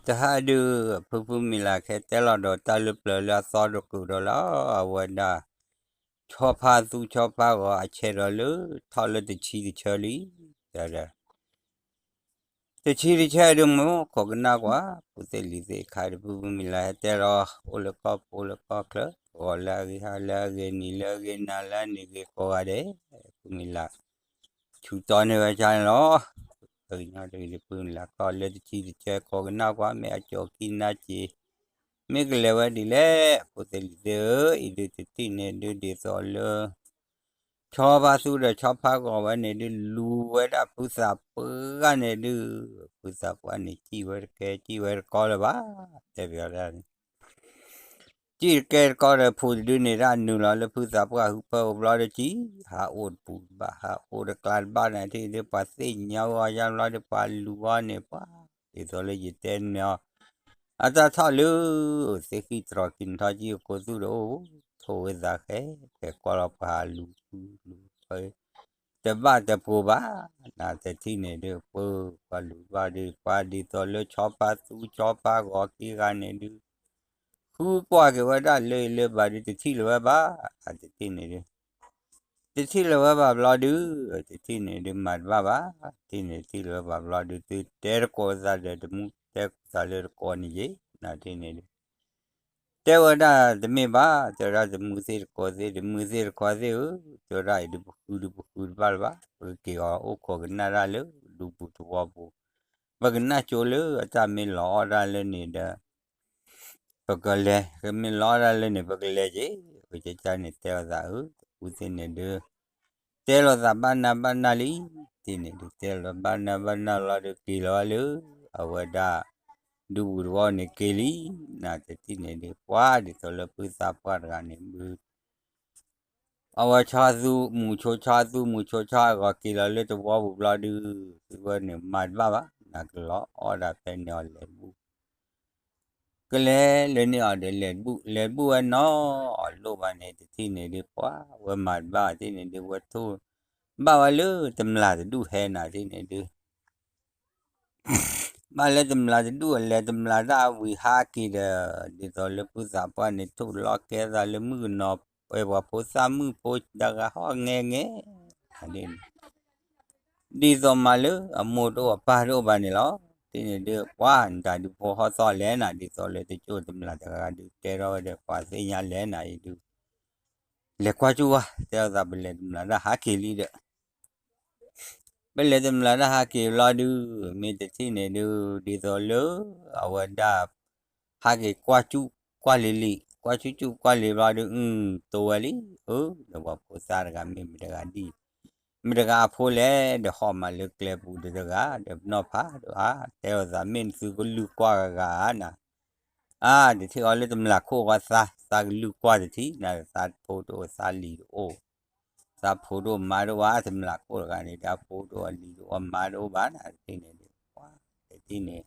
တဟါဒုး ဖုဖုမံၤလၢ်ခဲတဲလီၤဒီးတၢ်လၢပျၢၤလၢအသီတကူာ်ဒီးလီၤ အဝဲဒၣ် ဆီဖါသူဆီဖါဂီၤအဆဲးဒီးလၢထီၣ်လၢတဆံတဆၢလံ တဆံတဆၢဒုးမ့ၢ်ခိးကနၣ်ကွၢ် ပူၤသ့ၣ်လံၤသ့ၣ်ခါဒုး ဖုဖုမံၤလၢ်ဟဲတဲလီၤ အိၣ်လၢကီၢ်ပူၤလၢကီၢ်ချၢ ဂီၤလၢအဂ့ၤ ဟါလၢအဂ့ၤ နံၤလၢအဂ့ၤ နၤလၢအနံၤဂ့ၤကိးဂၤဒဲး ဖုမံၤလၢ် ဆူတီန့ၢ်ဝဲကၢန့ၣ်လီၤ ပကညီတဂ့ၤဒုး ဖုမံၤလၢ်ကီၢ်လၢတဆံတဆၢ ခိးကနၣ်ကွၢ် မ့ၢ်အကၠီၤခံနါက့ၤ မ့ၢ်ကလဲၤဝဲဒ်လဲၣ် ပူၤသ့ၣ်လံၤသ့ၣ်ဧၢ အံၤဒုးတထံၣ်န့ၣ်ဒုးဒ်သိးလၢ ဆီဖါသူဒီးဆီဖါဂီၤဝဲန့ၣ်ဒုး လူၤဝဲဒၣ်ဖုသးပှၢ်န့ၣ်ဒုး ဖုသးပှၢ်န့ၣ် စံၣ်ဝဲတကဲ စံၣ်ဝဲတကီလၢၤဘၣ် တဲပယီၤဒၣ်န့ၣ် စံၣ်တကဲတကီဒီး ဖုတဒုန့ၣ်ဒၣ်နုာ်လီၤလၢဖုသးပှၢ်ဟုဖၢပူၤဘျီဒီး စံၣ်ဟးအိၣ်တပူၤတဘၣ် ဟးအိၣ်တကျါတဘၣ်န့ၣ် ထံၣ်ဒုးပှၤသ့ၣ်ညါအီၤယါဘျီဒီး ပှၤလူၤအီၤန့ၣ် ပှၤ ဒ်သိးလၢယတဲန့ၣ်အီၤ အတၢ်ထီၣ်လၢ သ့ၣ်ဃံတြီၤကံၤထီၣ်ကံၤအကိးသူၣ်ဒီး အိၣ်ထိၣ်ဝဲသးဃဲ ဖဲကွၢ်လီၤပှၤလူၤဖုလူၤဖု တဘၣ်တပှိၤဘၣ် နတထံၣ်န့ၣ်ဒုး ပှၤလူၤဘၣ်ဒုး ပှၤဒ်သိးလၢဆီဖါသူဆီဖါဂီၤခံဂၤန့ၣ်ဒုး ဃုကွၢ်က့ၤဝဲဒၣ်လၢအံၤလၢဘၣ်ဒုး တထံၣ်လၢၤဝဲဘၣ် အတထံၣ်န့ၣ်ဒုး တထံၣ်လၢၤဝဲဘၣ်ဘျီဒုး တထံၣ်န့ၣ်ဒုးမၤတဘၣ်ဘၣ် တထံၣ်န့ၣ်တထံၣ်လၢၤဝဲဘၣ်ဘျီဒုး သုတဲတကိးသးဒီး တမူတဲသးလၢတကိးန့ၣ်ယ့ၣ် နတထံၣ်န့ၣ်ဒုး တဲဝဲဒၣ်တမ့ၢ်ဘၣ် တဲဝဲဒၣ်တမူသ့ၣ်တကိးသ့ၣ် တမူသ့ၣ်တကိးသ့ၣ်ဧၢ တဲဝဲဒၣ်အံၤဒုး ပဃုဒုးပဃုတဘၣ်လၢၤဘၣ် ပကက့ၤအီၤအိၣ်ခိးကနၣ်တၢ်လၢဒူပူၤသဝီပူၤ ပကနၣ်ကၠိလၢအတၢ်မ့ၢ်လီၤအီၣ်ဒၣ်လၢန့ၣ်ဒီး ပကလဲၤ ကမ့ၢ်လီၤအီၣ်ဒၣ်လၢန့ၣ် ပကလဲၤက့ၤ ပကကန့ၣ်တဲလိာ်သးဧၢ တပူၤသ့ၣ်န့ၣ်ဒုး တဲလိာ်သးဘၣ်နၢ်ဘၣ်နၢ်လံ တထံၣ်န့ၣ်ဒုး တဲလိာ်ဘၣ်နၢ်ဘၣ်နၢ်လီၤဒုး က့ၤလီၤဝဲလၢ အဝဲဒၣ် ဒူပူၤသဝီန့ၣ်က့ၤလံ နတထံၣ်န့ၣ်ဒုး ပှၤဒ်သိးလၢဖုသးပှၢ်တဂၤန့ၣ်ဒုး အဝဲဆီသူၣ်မူၤဆိဆီသူၣ်မူၤဆိဆီအဂီၢ် က့ၤလီၤလၢသဝီပူၤဘျီဒုး သုဝဲန့ၣ်မၤတဘၣ်ဘၣ် နကလီၤအီၣ်ဒၣ်ဖဲန့ၣ်အီၤလဲၤဘူၣ် ကလဲၤလၢန့ၣ်အီၤဒီးလဲၤဘူၣ် လဲၤဘူၣ်ဝဲနီၤအီၤလိၣ်ဘၣ်န့ၣ် တထံၣ်န့ၣ်ဒုး ပှၤဝဲမၤတဘၣ်တထံၣ်န့ၣ်ဒုး ဝဲထိၣ် ဘၣ်ဝဲလၢတမျၢ်တဒူၣ်ဟဲနၤတထံၣ်န့ၣ်ဒုး ဘၣ်လၢတမျၢ်တဒူၣ်အလဲၤတမျၢ်တၢ်အဝံၤဟးက့ၤဒီး ဒ်သိးလၢဖုသးပှၢ်န့ၣ် ထိၣ်လီၤကဲသးလၢမုၣ်ကနီၤ ပှဲၤပှၤဖိသၣ်မုၣ်ဖိတဂၤဟီၣ်ငဲငဲ ဒ်သိးမးလၢအမိၢ်တအိၣ်အပၢ်တအိၣ်ဘၣ်န့ၣ်လီၤ. တထံၣ်န့ၣ်ဒုး ပှၤနတၢ်ဒုးဖိဟီၣ်သီလဲၣ်နၤ ဒ်သိးလၢတကၠိၣ်တမျၢ်တဂၤဒုး တဲထီၣ်ဝဲဒီး ပှၤသ့ၣ်ညါလဲၣ်နၤအံၤဒုး လဲၤကွၢ်ကၠူၣ်ဝဲ တဲလိာ်သး ပလဲၤတမျၢ်တၢ်ဟးက့ၤလံဒီး ပလဲၤတမျၢ်တၢ်ဟးက့ၤဘျီဒုး မ့ၢ်တထံၣ်န့ၣ်ဒုး ဒ်သိးလၢ အဝဲဒၣ် ဟးက့ၤကွၢ်ကၠူၣ်ကွၢ်လံၤလံၤ ကွၢ်ကၠူၣ်ကၠူၣ်ကွၢ်လံၤဘျီဒုး အု တိဝဲလံ အၢ ဒီးပှၤဖိသၣ်တဂၤမ့ၢ်မတၤတဂၤဒ် မတၤတဂၤအဖိလဲၣ် ဒီးဟီၣ်မးလၢကျဲပူၤဒီးတဂၤ ဒီးပနီၣ်ဖးဒိၣ်ဧါ တဲလိာ်သး မ့ၢ်နသုကလုၢ်ကွၢ်ဂၤဂၤဧါနၤ အါ တထံၣ်အီၤလၢတမျၢ်ခိၣ်ဃီသး သးကလုၢ်ကွၢ်တထံၣ် နၤသးဖိတအိၣ်သးလံၤတအိၣ် သးဖိတအိၣ်မါတအိၣ်ဘၣ် တမျၢ်ခိၣ်တဂၤန့ၣ် တၢ်ဖိတအိၣ်လံၤတအိၣ်မါတအိၣ်ဘၣ်နၤ တထံၣ်န့ၣ်ဒုး တထံၣ်န့ၣ်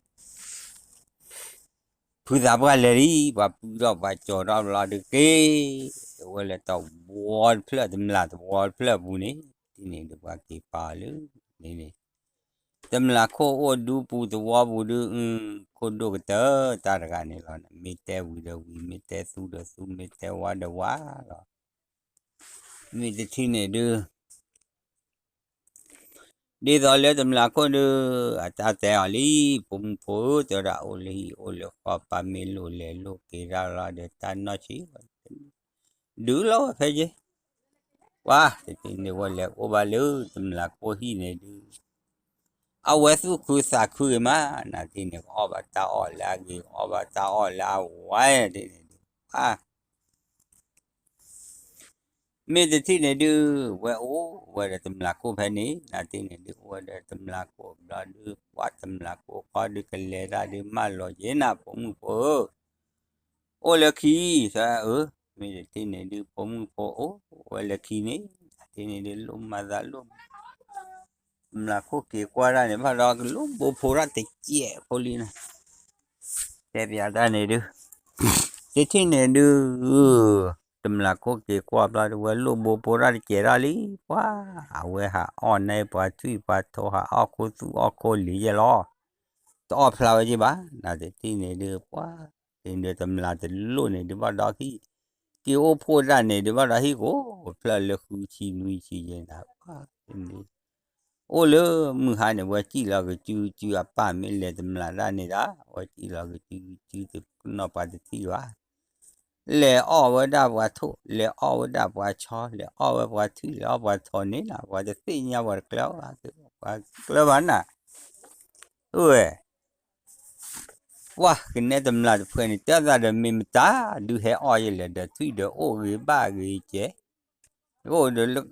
ဖုသးပှၢ်လဲၤလံ ပှၤပုၢ်ထီၣ်ပှၤကၠီၤထီၣ်ဘျီဒုးက့ၤ ဝဲလၢတဝီတဖျၢၣ် တမျၢ်တဝီတဖျၢၣ်ပူၤန့ၣ် တထံၣ်န့ၣ်ဒုးပှၤက့ၤပာ်လၢ န့ၣ်န့ၣ် တမျၢ်ခိၣ်အိၣ်ဒူပူၤသဝီပူၤဒုး အု ခိၣ်ဒိၣ်ကတၢၢ်တၢ်တဂၤန့ၣ်လီၤ. မ့ၢ်တဲဝံၤဒီးဝံၤ မ့ၢ်တဲသူဒီးသူ မ့ၢ်တဲဝါဒီးဝါလီၤ. မ့ၢ်တထံၣ်န့ၣ်ဒုး ဒ်သိးလၢတမျၢ်ခိၣ်ဒုး အတၢ်တဲအီၤလံ ဖိမုၣ်ဖိဧၢ တဲဝဲဒၣ် အိၣ်လၢဟံၣ်အိၣ်လၢဃီ ပၢ်မ့ၢ်လိၣ်လဲၤလိၣ်က့ၤတၢ်လီၤဒီး တၢ်နီၢ်ဆံး ဒုးလီၤဝဲဖဲယဲၢ် ပှၤတထံၣ်န့ၣ် ဝဲလဲၤအိၣ်ဘၣ်လၢတမျၢ်ခိၣ်ဟံၣ်န့ၣ်ဒုး အဝဲသူၣ်ခုသးခုဂ့ၤမး နၤတထံၣ်န့ၣ် ကအီၣ်ဘၣ်တၢ်အီၣ်လၢအဂ့ၤ ကအီၣ်ဘၣ်တၢ်အီၣ်လၢအဝါတထံၣ်န့ၣ်ဒုး ပှၤ မ့ၢ်တထံၣ်န့ၣ်ဒုး ဝဲအိၣ်ဝဲဒီးတမျၢ်ခိၣ်ဖဲန့ၣ် နၤတထံၣ်န့ၣ်ဒုး အိၣ်ဝဲဒီးတမျၢ်ခိၣ်ဘျီဒုး ပှၤတမျၢ်ခိၣ်ခီဒုးကလဲၤတၢ်ဒုးမၢလီၤက့ၤနၤ ဖိမုၣ်ဖိဧၢ အိၣ်လၢခံ အၢ မ့ၢ်တထံၣ်န့ၣ်ဒုး ဖိမုၣ်ဖိအိၣ်ဝဲလၢခံန့ၣ် နၤတထံၣ်န့ၣ်ဒုး လိၣ်မၤသးလိၣ် တမျၢ်ခိၣ်က့ၤကွၢ်တၢ်န့ၣ် ဘၣ်ဒီးကလိၣ်ဘိဖိတၢ်တစဲးဖိလံနၤ တဲပျးတၢ်န့ၣ်ဒုး တထံၣ်န့ၣ်ဒုး တမျၢ်ခိၣ်က့ၤကွၢ်ဘျီဒုး ဝဲလိၣ်ဘိဖိတၢ်တစဲးတၢ်လံ ပှၤ အဝဲဟးအီၣ်န့ၢ်ပှၤထွံၣ်ပှၤထိး ဟးအီၣ်ခိၣ်သူၣ်အီၣ်ခိၣ်လံၤယဲၢ်လီၤ. တအီၣ်ဖျါဝဲက့ၤဘၣ် နတထံၣ်န့ၣ်ဒုး ပှၤ တန့ၣ်ဒုး တမျၢ်တလိၣ်န့ၣ်ဒုး ဘၣ်ဒီးဟံၣ် က့ၤအိၣ်ဖှိၣ်တၢ်န့ၣ်ဒုး ဘၣ်ဒီးဟံၣ်ကိးဖျၢၣ်လၢ ဃုဆံနွံဆံယဲၢ်နၤ ပှၤ တန့ၣ် အိၣ်လၢမုၢ်ဟါန့ၣ် ဝဲစံၣ်လီၤကစုကစု အပၢ်မ့ၢ်လဲၤတမျၢ်တၢ်န့ၣ်ဒၣ် ဝဲစံၣ်လီၤကစုကစု တနီၢ်ပှၤတထံၣ်ဘၣ် လဲၤအီၣ်ဝဲဒၣ်ပှၤထိၣ် လဲၤအီၣ်ဝဲဒၣ်ပှၤဆီ လဲၤအီၣ်ဝဲပှၤထွံၣ် လဲၤအီၣ်ပှၤထိၣ်န့ၣ်နၤ ပှၤတသ့ၣ်ညါ ပှၤတကျၢၤဘၣ် ပှၤကျၢၤဘၣ်နၤ ဝဲ ပှၤကနဲတမျၢ်တဖှဲးန့ၣ် တဲသးဒီး မ့ၢ်မတၤဒုးဟဲအီၣ်ယဲလဲၣ် ဒီးထွံၣ်ဒီးအိၣ်ဂ့ၤဘၣ်ဂ့ၤကဲ အိၣ်ဒီးလီၤ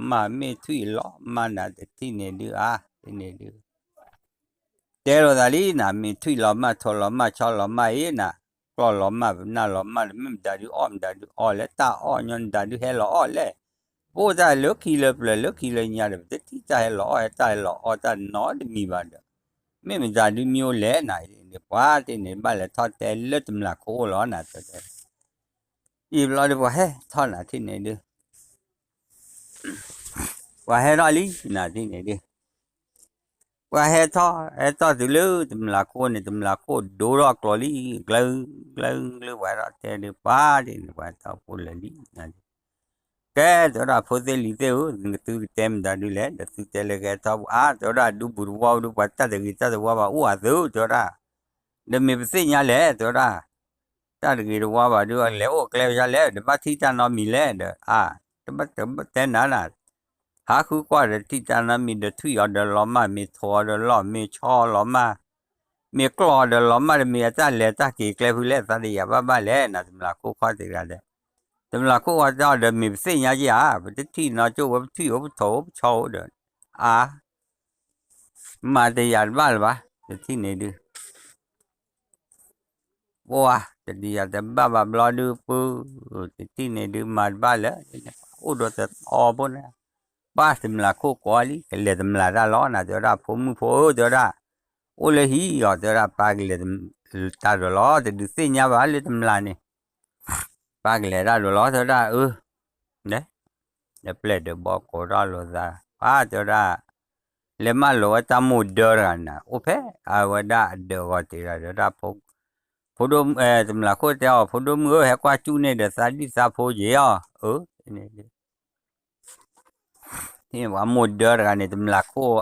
မၢ် မ့ၢ်ထွံၣ်လီၤမၢ်နၤ တထံၣ်န့ၣ်ဒုး အါ တထံၣ်န့ၣ်ဒုး တဲလိာ်သးလံနၤ မ့ၢ်ထွံၣ်လီၤမၢ် ထိၣ်လီၤမၢ် ဆီလီၤမၢ်အံၤနၤ ကျီၢ်လီၤမၢ် ပနၢ်လီၤမၢ်ဒီး မ့ၢ်မတၤဒုးအီၣ် မတၤဒုးအီၣ်လဲၣ် တၢ်အီၣ်ညီ မတၤဒုးဟဲလီၤအီၣ်လဲၣ် ပအိၣ်တၢ်လၢခံလၢပျၢၤ လၢခံလၢညါဒီး ပတထံၣ်တၢ်ဟဲလီၤအီၣ် ဟဲတၢ်ဟဲလီၤအီၣ်တၢ်နီတမံၤဘၣ်ဒီး မ့ၢ်မတၤဒုးမံၤအိၣ်လဲၣ်နၤ ပှၤတထံၣ်န့ၣ် ဘၣ်လဲၤထီၣ်တဲလၢတမျၢ်ခိၣ်အိၣ်လီၤနၤ တဲ အံၤဘျီဒုး ပှၤဟဲထီၣ်နၤ တထံၣ်န့ၣ်ဒုး ပှၤဟဲထီၣ်လံနၤ တထံၣ်န့ၣ်ဒုး ပှၤဟဲထီၣ် ဟဲထီၣ်တုၤလၢတမျၢ်ခိၣ်န့ၣ် တမျၢ်ခိၣ်ဒိထီၣ်ကျိၤလံ ကျၢၤ ကျၢၤ ကျၢၤ ပှၤဟဲထီၣ်တဲဒုး ပှၤတထံၣ်န့ၣ် ပှၤဟဲထီၣ်ဖိလၢာ်လံ ကဲ တဲဝဲဒၣ် ဖိသ့ၣ်လံၤသ့ၣ်ဧၢ သုကတဲမတၤဒုးလဲၣ် ဒီးသုတဲလၢကဟဲထီၣ်ပူၤ အါ တဲဝဲဒၣ် ဒူပူၤတဝီဒုး ပှၤတၢ်တဂ့ၤတၢ်တဝါဘၣ်အိၣ်အသိး တဲဝဲဒၣ် ဒီးမ့ၢ်ပသ့ၣ်ညါလဲၣ် တဲဝဲဒၣ် တၢ်တဂ့ၤတဝါဘၣ်ဒုး လဲၤအိၣ်ကျဲဝဲဒ်လဲၣ် တဘၣ်ထံၣ်တၢ်နီတမံၤလဲၣ် ဒီး အါ တဘၣ်တဲနၤနၤ ဟးဃုကွၢ်ဒီးထံၣ်တၢ်နီတမံၤဒီး ထွံၣ်အီၤဒီးလီၤမၢ် မ့ၢ်ထိၣ်အီၤဒီးလီၤ မ့ၢ်ဆီအီၤလီၤမၢ် မ့ၢ်ကျီၢ်အီၤဒီးလီၤမၢ် တမ့ၢ်အတၢ်လဲၤတၢ်က့ၤကျဲဖုလဲၣ် သးတယာ်ဘၣ်ဘၣ်လဲၣ် နၤ တမျၢ်ခိၣ်ခီၣ်တဂၤဒီး တမျၢ်ခိၣ်ဝဲတဲအီၤဒီး မ့ၢ်ပသ့ၣ်ညါက့ၤဧါ ပတထံၣ်နီကၠိၣ်ဝဲ ပထွံၣ်အိၣ် ပထိၣ်အိၣ် ပဆီအိၣ်ဒီး အါ မၤတယာ်တဘၣ်လၢၤဘၣ် တထံၣ်န့ၣ်ဒုး ပှၤ တဒ်ယၤတဘၣ်ဘၣ်ဘျီဒုး ပှၤ တထံၣ်န့ၣ်ဒုး မၤတဘၣ်လၢၤ အိၣ်ဒီးတအီဖိန့ၣ် ပၢ်တမျၢ်ခိၣ်ကိးလံ ကလဲၤတမျၢ်တၢ်လီၤနၤ တဲဝဲဒၣ် ဖိမုၣ်ဖိဧၢ တဲဝဲဒၣ် အိၣ်လၢဟံၣ်အီၤ တဲဝဲဒၣ် ပၢ်ကလဲၤတၢ်ဒီးလီၤ တဒုးသ့ၣ်ညါဘၣ်လၢတမျၢ်န့ၣ် ပၢ်ကလဲၤတၢ်ဒီးလီၤ တဲဝဲဒၣ် အၢ ဒီးပျဲၢ်ဒီးဘီကိးထီၣ်လိာ်သး ပၢ်တဲဝဲဒၣ် လဲၤမၢလိာ်ဝဲတၢ်မိၢ်ဒၢတဂၤနၤ အိၣ်ဖဲအဝဲဒၣ်အဒၢးဂီၤတ့ၢ်ဒီး တဲဝဲဒၣ် ဖိဒိၣ် တမျၢ်ခိၣ်တဲအီၤ ဖိဒိၣ်မုၣ်ဧၢ ဟဲကွၢ်စူၣ်န့ၢ်ဒီးသးဒံၣ်သးဖိက့ၤအီၤ အၢ ပှၤမိၢ်ဒၢတဂၤန့ၣ် တမျၢ်ခိၣ်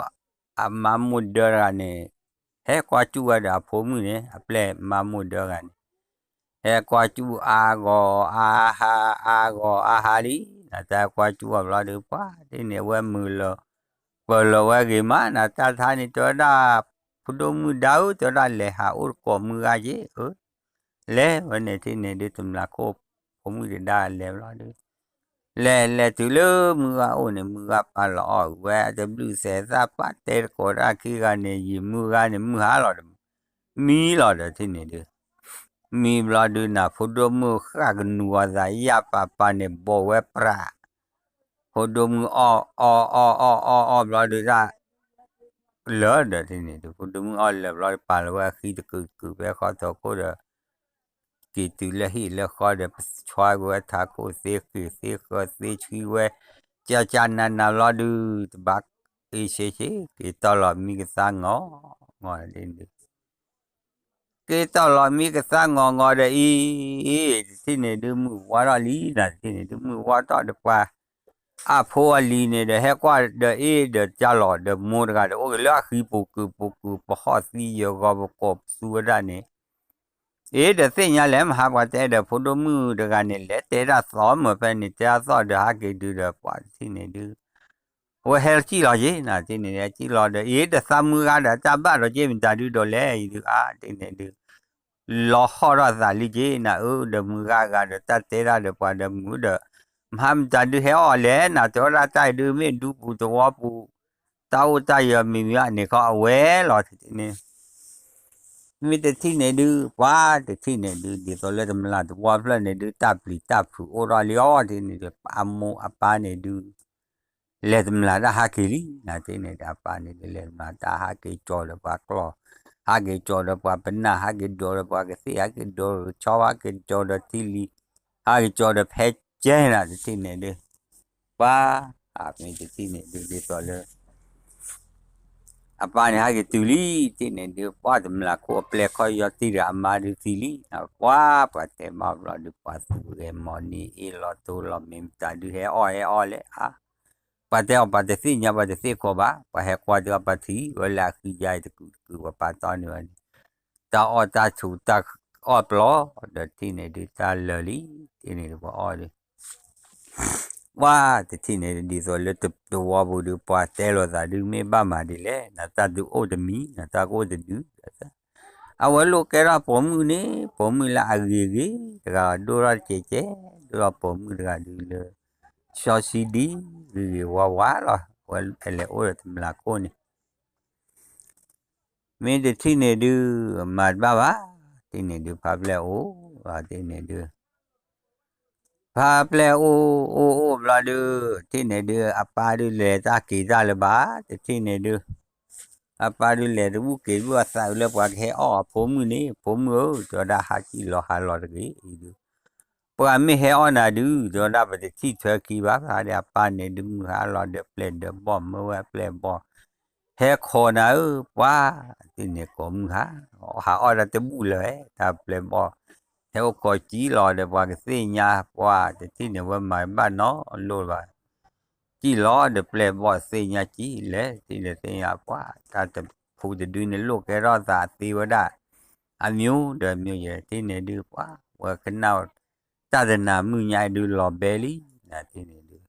အမါမိၢ်ဒၢတဂၤန့ၣ် ဟဲကွၢ်စူၣ်ဝဲဒီးအဖိမုၣ်န့ၣ် အပျဲၢ်မါမိၢ်ဒၢတဂၤန့ၣ် ဟဲကွၢ်စူၣ်အါဂီၤအါဟါ အါဂီၤအါဟါလံ နတၢ်ကွၢ်စူၣ်အီၤဘျီဒုး ပှၤတထံၣ်န့ၣ် အဝဲမုာ်လီၤ ပၢၤလီၤဝဲဂ့ၤမး နတၢ်ထါန့ၣ် တဲဝဲဒၣ် ဖိဒိၣ်မုၣ်ဒါဧၢ တဲဝဲဒၣ် လဲၤဟးအိၣ်တကိးမုၢ်ဂၤက့ၤ အၢ လဲၤဝဲန့ၣ်တထံၣ်န့ၣ်ဒုး တမျၢ်ခိၣ်ဖိမုၣ်တဒါလဲၤဘျီဒုး လဲၤလဲၤတုၤလၢမုၢ်ဂၤအိၣ်န့ၣ် မုၢ်ဂၤပာ်လီၤအီၣ်ဝဲ တဘျုးစဲးသၣ် ပာ်တဲတကိးတၢ်ခံဂၤန့ၣ် ယံာ်မုၢ်ဂၤန့ၣ် မုၢ်ဟါလီၤဒီး မံလီၤဒီးတထံၣ်န့ၣ်ဒုး မံဘျီဒုးနၤ ဖိဒိၣ်မုၣ်ဃၣ်ကနူၤအီၤသး ယၢ်ပာ်ပာ်န့ၣ် ဘီၣ်ဝဲပြး ဖိဒိၣ်မုၣ်အီၣ်အီၣ်အီၣ်အီၣ်အီၣ်အီၣ်ဘျီဒုးဒၣ် လၢာ်ဒီးတထံၣ်န့ၣ်ဒုး ဖိဒိၣ်မုၣ်အီၣ်လၢာ်ဘျီဒုး ပာ်လီၤဝဲအဃံတကုာ်တကုာ်ဖဲဃီထီၣ်ခိၣ်ဒီး က့ၤတုၤလၢဟံၣ်လၢဃီဒီး ပဆွါကွံာ်ဝဲထးခိၣ်သ့ဃ့ၢ်သ့ဃၢသ့ဆှံဝဲ ကၢ်ကၢ်နးနးဘျီဒုး တဘၣ်အ့ၣ်ဆ့ဆ့ က့ၤတီၢ်လီၤမံကသါငီၤငီၤဒ်န့ၣ်ဒုး က့ၤတီၢ်လီၤမံကသါငီၤငီၤဒီးအံၤ တထံၣ်န့ၣ်ဒုးမုၢ်ဝါထီၣ်လံနၤ တထံၣ်န့ၣ်ဒုးမုၢ်ဝါထီၣ်ဒီးပှၤ အဖိအလံၤန့ၣ်ဒီး ဟဲကွၢ်ဒီးအ့ၣ်ဒီးကၢ်လီၤဒီးမိၢ်တဂၤဒီး အိၣ်က့ၤလၢအဃံပူၤကုာ်ပူၤကုာ် ပဟီၣ်သံယဂီၤပကိးပသူဝဲဒၣ်န့ၣ် အ့ၣ်ဒီးသ့ၣ်ညါလဲၣ် မဟါပှၤတဲဒီးဖိဒိၣ်မုၣ်တဂၤန့ၣ် လဲၤတဲဒၣ်သီမုၢ်ဖဲန့ၣ် တဲအသီၣ်ဒီးဟးက့ၤဒုးဒီးပှၤတထံၣ်န့ၣ်ဒုး အဝဲဟဲကံၣ်လီၤက့ၤနၤ တထံၣ်န့ၣ် ဟဲကံၣ်လီၤဒီး အ့ၣ်ဒီးသးမုၢ်ဂၤဒီးတၢ်ဘၣ်ဒီးက့ၤမတၤဒုးဒီးလဲၣ် အံၤဒုးအါ တထံၣ်န့ၣ်ဒုး လီၤဟီၣ်ထီၣ်သးလံက့ၤနၤ အၢ ဒီးမုၢ်ဂၤဂၤဒီးတၢ်တဲဒၣ်ဒီးပှၤဒီးမုၢ်ဒီး မဟါမတၤဒုးဟဲအီၣ်လဲၣ်နၤ တဲဝဲဒၣ်တၢ်အံၤဒုး မ့ၢ်ဒူပူၤသဝီပူၤ တၢ်အိၣ်တၢ်ယၢၤမံၤမံၤအန့ၣ်ခီ အဝဲလီၤတထံၣ်န့ၣ် မ့ၢ်တထံၣ်န့ၣ်ဒုး ပှၤတထံၣ်န့ၣ်ဒုး ဒ်သိးလၢတမျၢ်တဝီဖျၢၣ်န့ၣ်ဒုး တၢ်ပျံၤတၢ်ဖုးအိၣ်ထီၣ်လံအီၤ တထံၣ်န့ၣ်ဒုး အမိၢ်အပၢ်န့ၣ်ဒုး လဲၤတမျၢ်တၢ်ဟးက့ၤလံ နၤတထံၣ်န့ၣ်ဒုး အပၢ်န့ၣ်ဒုး လဲၤတမျၢ်တၢ်ဟးက့ၤကၠီၤဒီးပှၤကျီၢ် ဟးက့ၤကၠီၤဒီးပှၤပနၢ် ဟးက့ၤကၠီၤဒီးပှၤကသ့ၣ် ဟးက့ၤကၠီၤဒီးဆီ ဟးက့ၤကၠီၤဒီးထံလံၤ ဟးက့ၤကၠီၤဒီးဖဲကဲနၤ တထံၣ်န့ၣ်ဒုး ပှၤ အမ့ၢ်တထံၣ်န့ၣ်ဒုး ဒ်သိးလၢ အပၢ်န့ၣ်ဟဲက့ၤတုၤလံ, တထံၣ်န့ၣ်ဒုး ပှၢ်တမျးခိၣ်အပျဲၢ်ခီၣ်ယီၢ်တံၢ်ဒီးအမါဒုးသံလံ, ပှၢ်ပှၤတဲဘၣ်ဘျီဒုး ပှၤသူၣ်ဂဲၤမီၤန့ၣ် အ့ၣ်လီၤတိၢ်လီၤ မ့ၢ်မတၤဒုးဟဲအီၣ်ဟဲအီၣ်လဲၣ်ဧါ, ပှၤတဲအီၤပှၤတသ့ၣ်ညါ ပှၤတသ့ၣ်ခိးဘၣ်, ပှၤဟဲကွၢ်တုၤအပၢ်ထံၣ်ဝဲလၢအဃံယါအံၤတကုာ်တကုာ် ပှၤပာ်တီၢ်န့ၢ်ဝဲန့ၣ် တၢ်အီၣ်တၢ်ဆူးတၢ်အီၣ်ပျီ, ဒီးတထံၣ်န့ၣ်ဒုး တၢ်လၢာ်လံ, တထံၣ်န့ၣ်ဒုး ပှၤအီၣ်ဒုး ပှၢ်တထံၣ်န့ၣ် ဒ်သိးလၢတဝီပူၤဒုး ပှၤတဲလိာ်သးဒုး မ့ၢ်ဘၣ်မၤဒ်လဲၣ်, နတၢ်ဒုးအိၣ်တမံၤ နတၢ်ကအိၣ်တဒု, အဝဲလိာ်ကဲထီၣ်ပိာ်မုၣ်န့ၣ် ပိာ်မုၣ်လၢအဂ့ၤဂ့ၤတဂၤ ဒိၣ်ထီၣ်တကဲးကဲး ဒိၣ်ထီၣ်ပိာ်မုၣ်တဂၤဒုးလၢ စီဆှံဒံ ဂ့ၤဂ့ၤဝါဝါလီၤ, အဝဲဖဲလဲၣ်အိၣ်ဒီးတမျးခိၣ်န့ၣ် မ့ၢ်တထံၣ်န့ၣ်ဒုး မၤတဘၣ်ဘၣ်, တထံၣ်န့ၣ်ဒုး ဖါပျဲၢ်အိၣ်, တထံၣ်န့ၣ်ဒုး ဖါပျဲၢ်အိၣ်အိၣ်အိၣ်ဘျီဒုး တထံၣ်န့ၣ်ဒုး အပၢ်ဒုးလဲၤတၢ်က့ၤတၢ်လၢၤဘၣ်, တထံၣ်န့ၣ်ဒုး အပၢ်ဒုးလဲၤတဘူၣ်က့ၤတဘူၣ် အသးအုးလၢပှၤကဟဲအီၣ်အဖိမုၣ်န့ၣ်, ဖိမုၣ်ဧၢ, တဲဝဲဒၣ် ဟးစံၣ်လီၤဟးလီၤတဂ့ၤအံၤဒုး ပှၤမ့ၢ်ဟဲအီၣ်နၤဒုး တဲဝဲဒၣ် ပတထံၣ်ထွဲခံဘၣ်, ဖါဒီးအပၢ်န့ၣ်ဒုး မုၢ်ဟါလီၤဒီးပျဲၢ်ဒီးဘီၣ် မၢဝဲအပျဲၢ်အဘီၣ် ဟဲခိးနၤဧၢ, ပှၢ်တထံၣ်န့ၣ် ကိးမုၢ်ဟါ, ဟးအီၣ်တၢ်တဘူၣ်လၢၤဝဲ တၢ်ပျဲၢ်ဘီၣ် ဟဲအိၣ်ခိးစံၣ်လီၤဒီးပှၤကသ့ၣ်ညါ, ပှၢ်တထံၣ်န့ၣ် ဝဲမၤဘၣ်နီတလိၣ်ဘၣ်, စံၣ်လီၤဒီးပျဲၢ်ဘီၣ်သ့ၣ်ညါစံၣ်လဲၣ်, တထံၣ်န့ၣ်သ့ၣ်ညါပှၢ် တၢ်တဖုတဒုန့ၣ် လိာ်ကဲထီၣ်သးသ့ဝဲဒၣ် အမျိုးဒီးမျိုးယဲၢ်, တထံၣ်န့ၣ်ဒုး ပှၢ်ဝဲကနၣ်တၢ်တနၤမုၢ်ညါအံၤဒုးလီၤဘဲလံ, နတထံၣ်န့ၣ်ဒုး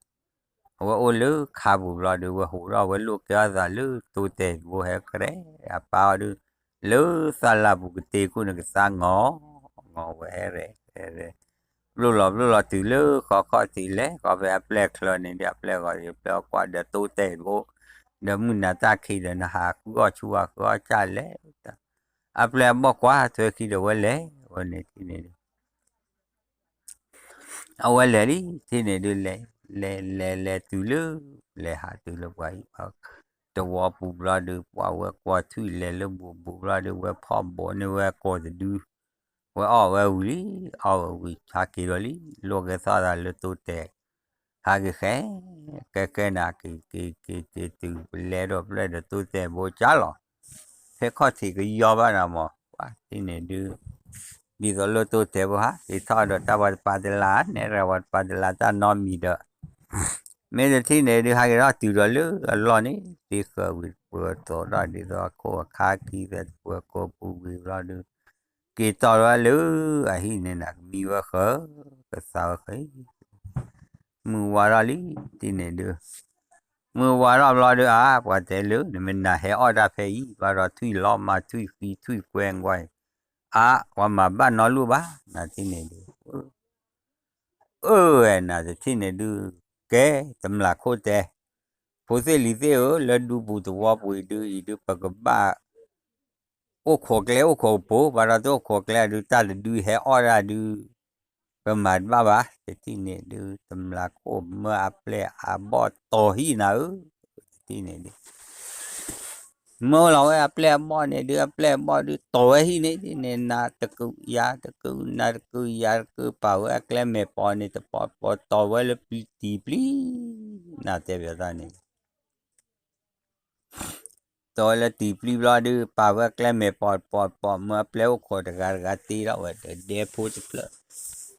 အဝဲအိၣ်လၢခါပူၤဘျီဒုး ဝဲဟူးထီၣ်ဝဲလိာ်ကဲထီၣ်သးလၢတိတဲာ်တဘိဟဲကရဲ, အပၢ်အီၤဒုး လၢသးလၢ်ပူၤကတ့ခိၣ်န့ၣ် ကသါငီၤ ငီၤဝဲဟဲရဲ ဟဲရဲ ဘျိၣ်လီၤဘျိၣ်လီၤတုၤလၢဃီခီၣ်ထံးလဲၣ်, ဃီဖဲအပျဲၢ်ချၢန့ၣ်ဒုး အပျဲၢ်ဂီၤဒီး ပျဲၢ်အီၣ်ကွၢ်ဒီးတိတဲာ်တဘိ, ဒီးမုၢ်နၤတၢ်ခံဒီး နဟးဃုအီၣ်ဆူၣ်ဟးဃုအီၣ်ကၢ်လဲၣ်, အပျဲၢ်အဘီၣ်ကွၢ်ထွဲခံဒီးဝဲလဲၤ, ဝဲန့ၣ်တထံၣ်န့ၣ်ဒုး အဝဲလဲၤလံ, တထံၣ်န့ၣ်ဒုး လဲၤ လဲၤ လဲၤ လဲၤတုၤလၢ လဲၤဟးတုၤလၢပှၤအံၤ တဝီပူၤဘျီဒုး ပှၢ်ဝဲကွၢ်ထွံၣ်လဲၤလၢဘူးဘူးဘျီဒုး ဝဲဖီၣ်ဘိးန့ၢ်ဝဲကိာ်တဒု, ဝဲအီၣ်ဝဲဝံၤလံ, အီၣ်ဝဲဝံၤ ဟးက့ၤလီၤလံ, လိာ်ကဲထီၣ်သးလၢတိတဲာ်, ဟးက့ၤဃဲ, ကဲကဲနၤ က့ၤက့ၤက့ၤက့ၤတုၤ ပလဲဒီးပျဲၢ်ဒီးတိတဲာ်ဘိကၢ်လီၤ, ဖဲခီၣ်ထံးကယီဘၣ်နၤမး, ပှၢ်တထံၣ်န့ၣ်ဒုး ဒ်သိးလၢတိတဲာ်ဘိဟးက့ၤထီၣ်ဒီး တၢ်ပှၤတပာ်တလး နဲၣ်ရၤ ပှၤတပာ်တလးတၢ်နီတမံၤဒီး မ့ၢ်တထံၣ်န့ၣ်ဒုး ဟးက့ၤထီၣ်တုၤဒီးလၢအလီၢ်န့ၣ် သ့ဃၢၤဝံၤတပှၢၤသိးဒီး ဒ်သိးအခိၣ်အခါခံသဲးတပှၢၤကိးပူၤဝံၤဘျီဒုး က့ၤတီၢ်ဝဲလၢအဟံၣ်န့ၣ် နကမံဝဲဃၢၤ ကသးဝဲဃၢၤ မုၢ်ဝါထီၣ်လံ တထံၣ်န့ၣ်ဒုး မုၢ်ဝါထီၣ်ဘျီဒုး အါ ပှၤတဲလၢ နမ့ၢ်နၤဟဲအီၣ်တၢ်ဖဲအံၤ ဘၣ်ဒီးထွံၣ်လီၤမၤထွံၣ်ဃံထွံၣ်ကွဲကွၢ်အံၤ အါ ပှၤမၤဘၣ်နီတလိၣ်ဘၣ် နတထံၣ်န့ၣ်ဒုး အၢ ဝဲနၤတထံၣ်န့ၣ်ဒုး ကဲ တမျးခိၣ်တဲ ဖိသ့ၣ်လံၤသ့ၣ်ဧၢ လၢဒူပူၤသဝီပူၤအံၤဒုး အံၤဒုး ပကဘၣ် အိၣ်ခိးကျဲအိၣ်ခိးကပိၤ ဘၣ်ဒီးတအိၣ်ခိးကျဲဒုး တၢ်တဒုဟဲအီၣ်ဒၣ်ဒုး ပမၤတဘၣ်ဘၣ် တထံၣ်န့ၣ်ဒုး တမျးခိၣ်မၢအပျဲၢ်အဘီၣ်တီၤဟံၣ်နၤဧၢ တထံၣ်န့ၣ်ဒုး မၢလီၤဝဲအပျဲၢ်အဘီၣ်န့ၣ်ဒုး အပျဲၢ်အဘီၣ်ဒုး တီၤဝဲဟံၣ်န့ၣ် တထံၣ်န့ၣ် နၤတကုာ်ယၤတကုာ် နၤတကုာ်ယၤတကုာ် ပာ်ဝဲအကျဲမဲာ်ပီၤန့ၣ် တပီၤပီၤတီၤဝဲလၢပျံၤတံၤပျံၤ နၤတဲဘၣ်သးန့ၣ် တီၤဝဲလၢတံၤပျံၤဘျီဒုး ပာ်ဝဲအကျဲမဲာ်ပီၤတပီၤတပီၤ မၢအပျဲၢ်အိၣ်ခိးတဂၤတဂၤတ့ထီၣ်ဝဲ တဒဲဖိတဖျၢၣ်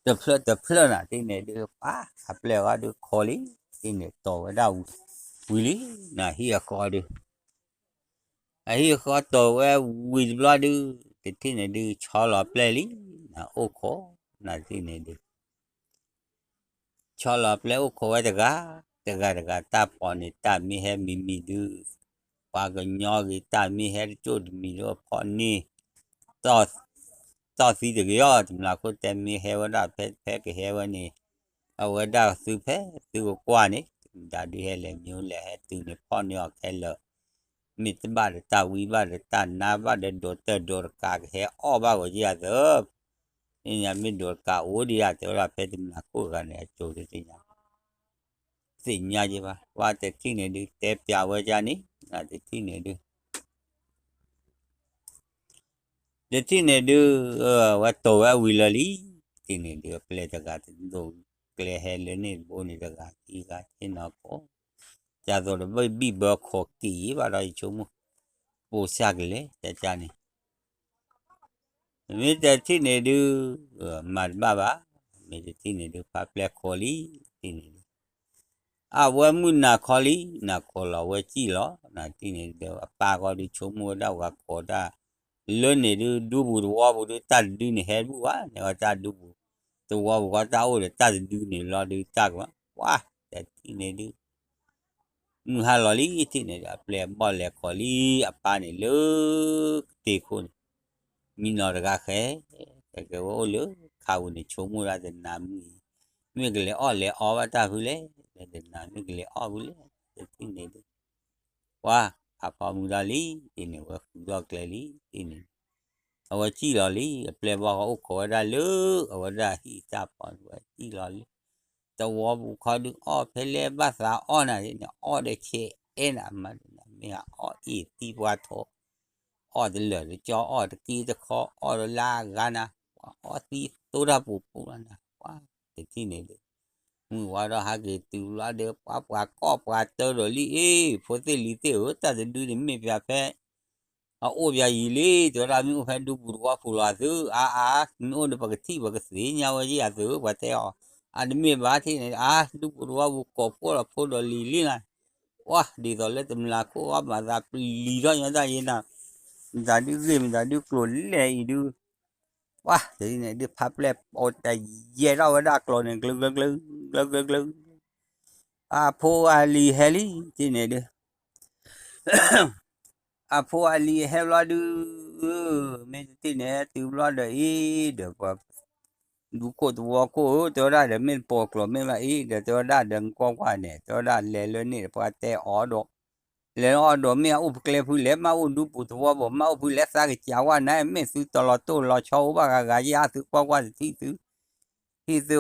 တဖျၢၣ်တဖျၢၣ်နၤ တထံၣ်န့ၣ်ဒုး ပၢ်အပျဲၢ်အီၤဒုးခိးလံ တထံၣ်န့ၣ်တီၤဝဲဒၣ်ဝံၤလံ နၤဟံၣ်အဃီဒုး အဟံၣ်အဃီတီၤဝဲဝံၤတဘျီဒုး တထံၣ်န့ၣ်ဒုး ဆီလီၤပျဲၢ်လံ နၤအိၣ်ခိး နၤတထံၣ်န့ၣ်ဒုး ဆီလီၤပျဲၢ်အိၣ်ခိးဝဲတဂၤ တဂၤတဂၤ တၢ်ပီၤန့ၣ် တၢ်မ့ၢ်ဟဲမံၤမံၤဒုး ပှၤကညီဂ့ၤ တၢ်မ့ၢ်ဟဲတကၠိၣ်တမံၤဒုး အဖီၣ်န့ၢ် တီၢ်သံတဂ့ၤအီၤ တမျးခိၣ်တဲမ့ၢ်ဟဲဝဲဒၣ်ဖဲဖဲကဟဲဝဲန့ၣ် အဝဲဒၣ်သုဖဲသုကကွၢ်န့ၣ် တၢ်ဒုးဟဲလဲၤမံၤလဲၤဟဲတုၤန့ၣ် ဖီၣ်န့ၢ်အီၤခဲလၢာ် မ့ၢ်တဘၣ်ဒီးတၢ်ဝံဘၣ်ဒီးတၢ်နါဘၣ်ဒီးဒိးတၢၢ်ဒိးတကးကဟဲအီၣ်ဘၣ်ဂီၤက့ၤယၤသၢ မ့ၢ်ညါမ့ၢ်ဒိးတကးအိၣ်ဒံးယၤ တဲဝဲဒၣ်ဖဲတမျးခိၣ်တဂၤန့ၣ် အကၠိတသ့ၣ်ညါ သ့ၣ်ညါက့ၤဘၣ် ပှၤတထံၣ်န့ၣ်ဒုး တဲပျးဝဲဒ်န့ၣ် နတထံၣ်န့ၣ်ဒုး တထံၣ်န့ၣ်ဒုး ဝဲတီၤဝဲဝံၤလၢာ်လံ တထံၣ်န့ၣ်ဒုး အပျဲၢ်တဂၤတဒိးကျဲဟဲလၢန့ၣ်တဘိန့ၣ်တဂၤခံဂၤသ့ၣ်နီၢ်ခိ ဒ်သိးတဘၣ်ဘံၣ်ဘၢခိးက့ၤဘၣ်ဒီးယဆိကမိၣ် ပိာ်စၢ်ကလဲၤ တၢ်န့ၣ် မ့ၢ်တထံၣ်န့ၣ်ဒုး မၤတဘၣ်ဘၣ်, မ့ၢ်တထံၣ်န့ၣ်ဒုး ဖးပျဲၢ်ခိးလံ, ထံၣ်န့ၣ်ဒုး အဝဲမုၢ်နၤခီလံ, နၤခီလီၤ အဝဲစံၣ်လီၤ, နၤထံၣ်န့ၣ်ဒုး အပၢ်ဃီဒုးဆိကမိၣ်ဝဲဒၣ်ပှၤခိးတၢ် လၢန့ၣ်ဒုး ဒူပူၤသဝီပူၤဒုး တၢ်တဒုန့ၣ်ဟဲတဘူၣ်ဘၣ်, န့ၣ်ဝဲတၢ်ဒူပူၤသဝီပူၤဃီတၢ်အိၣ်ဒီးတၢ်တဒုန့ၣ်လီၤဒုးတၢ်ကမၤ, ပှၤ တထံၣ်န့ၣ်ဒုး မုၢ်ဟါလီၤလံ ထံၣ်န့ၣ်ဒုး အပျဲၢ်အဘီၣ်လဲၤခီလံ အပၢ်န့ၣ်လၢ ကတ့ၤခိၣ်န့ၣ် မံနီၤတဂၤဃဲ, ကဲကဲဝဲအိၣ်လၢခါပူၤန့ၣ် ဆိကမိၣ်ဒၣ်တနၤမုၢ်အံၤ မ့ၢ်ကလဲၤအီၣ်လဲၤအီဘၣ်တၢ်ဖုလဲၣ်, လၢတနၤမ့ၢ်ကလဲၤအီၣ်ဖုလဲၣ်, တထံၣ်န့ၣ်ဒုး ပှၤ ဖးဖီမုၢ်ဒၣ်လံ, ထံၣ်န့ၣ်ဝဲဃုထီၣ်ကျဲလံ, ထံၣ်န့ၣ် အဝဲစံၣ်လီၤလံ, အပျဲၢ်ဘီၣ်ဃီအိၣ်ခိးဝဲဒၣ်လၢ အဝဲဒၣ်ဟံၣ်တၢ်ဖီန့ၣ် ဝဲစံၣ်လီၤလံ, သဝီပူၤခီဒုးအီၣ်ဖဲလဲၣ်ဘၣ်သးအီၣ်နၤန့ၣ် အီၣ်ဒီးဆဲးအဲၣ်နၤမး မ့ၢ်အီၣ်အ့ၣ်သံပှၤထိး အီၣ်တလၢာ်တကၠီ အီၣ်တက့တခီ အီၣ်ဒီးလၢအဂၤနၤ, ပှၤအီၣ်သံသိတၢ်ပူၤပူၤလီၤနၤ, ပှၤတထံၣ်န့ၣ်ဒုး မုၢ်ဝါထီၣ်ဟဲက့ၤတုၤလီၤဒီး ပှၤပှၤကီၢ်ပှၤတၢဒီးလံ အ့ၣ် ဖိသ့ၣ်လံၤသ့ၣ်ဧၢ တၢ်တဒုန့ၣ်မ့ၢ်ပၠးဖဲ အအိၣ်ပၠးယံာ်လံ တဲဝဲဒၣ် မ့ၢ်အိၣ်ဖဲဒူပူၤသဝီပူၤလီၤသု အါအါ မ့ၢ်အိၣ်ဒီးပကထံၣ်ပကသ့ၣ်ညါဝဲယဲၢ်အသု ပှၤတဲအီၤ အတမ့ၢ်ဘၣ်ထံၣ်န့ၣ် အါ ဒူပူၤသဝီပူၤကိးဖှိၣ်ဒီးဖိဒီးလံၤလံနၤ, ပှၤ ဒ်သိးလၢတမျးခိၣ်အီၣ်မၤသးပျံၤထီၣ်ညီတၢ်ယဲနၤ, မတၤဒုဂ့ၢ်မတၤဒုကျိၤလဲၣ်အံၤဒုး ပှၤ တထံၣ်န့ၣ်ဒုး ဖးပျဲၢ်ပိာ်တယဲၢ်ထီၣ်ဝဲဒၣ်ကျိၤန့ၣ် ကျၢကျၢကျၢ ကျၢကျၢကျၢ အဖိအလံၤဟဲလံ ထံၣ်န့ၣ်ဒုး အဖိအလံၤဟဲဘျီဒုး မ့ၢ်တထံၣ်န့ၣ် ဟဲတုၤဘျီဒီးအံၤဒီးပှၤ ဒူခိၣ်သဝီခိၣ်ဧၢ တဲဝဲဒၣ်ဒီး မ့ၢ်တပိာ်ကျိၤမ့ၢ်ဘၣ်အံၤဒီး တဲဝဲဒၣ်ဒီး နကွၢ်ကွၢ်န့ၣ် တဲဝဲဒၣ်လဲၤလၢန့ၣ်ဒီး ပှၤတဲအီၤဒီး လဲၤလၢအီၤဒီး မ့ၢ်အအိၣ်ဖဲကျဲဖုလဲၣ် မ့ၢ်အိၣ်ဒူပူၤသဝီပူၤ မ့ၢ်အိၣ်ဖုလဲၣ် သးကစၢ်ဝဲနၤ မ့ၢ်သုတလီၤတိၢ်လီၤဆီအိၣ်ဘၣ်ဂၤဂၤယဲၢ် အသုကွၢ်ကွၢ်တထံၣ်သု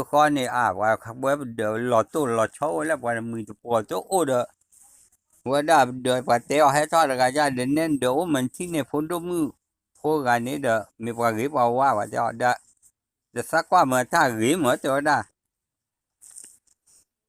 ဟံၣ်သုဃီန့ၣ် အါ ပှၤဝဲပဒၢးလီၤတိၢ်လီၤဆီအိၣ်လဲၣ် ပှၤတမှံၤတပှီၤတအိၣ်ဒီး ဝဲဒၣ်ပဒၢးပှၤတဲအီၤဟဲထီၣ်တဂၤယါဒီး နဲဒၢးအိၣ်မးထံၣ်န့ၣ် ဖိဒိၣ်မုၣ်ဖိဂၤန့ၣ်ဒီး မ့ၢ်ပှၤဂ့ၤပှၤဝါ ပှၤတဲအီၤဒီး ဒီးသးကွၢ်မးတၢ်ဂ့ၤမး တဲဝဲဒၣ်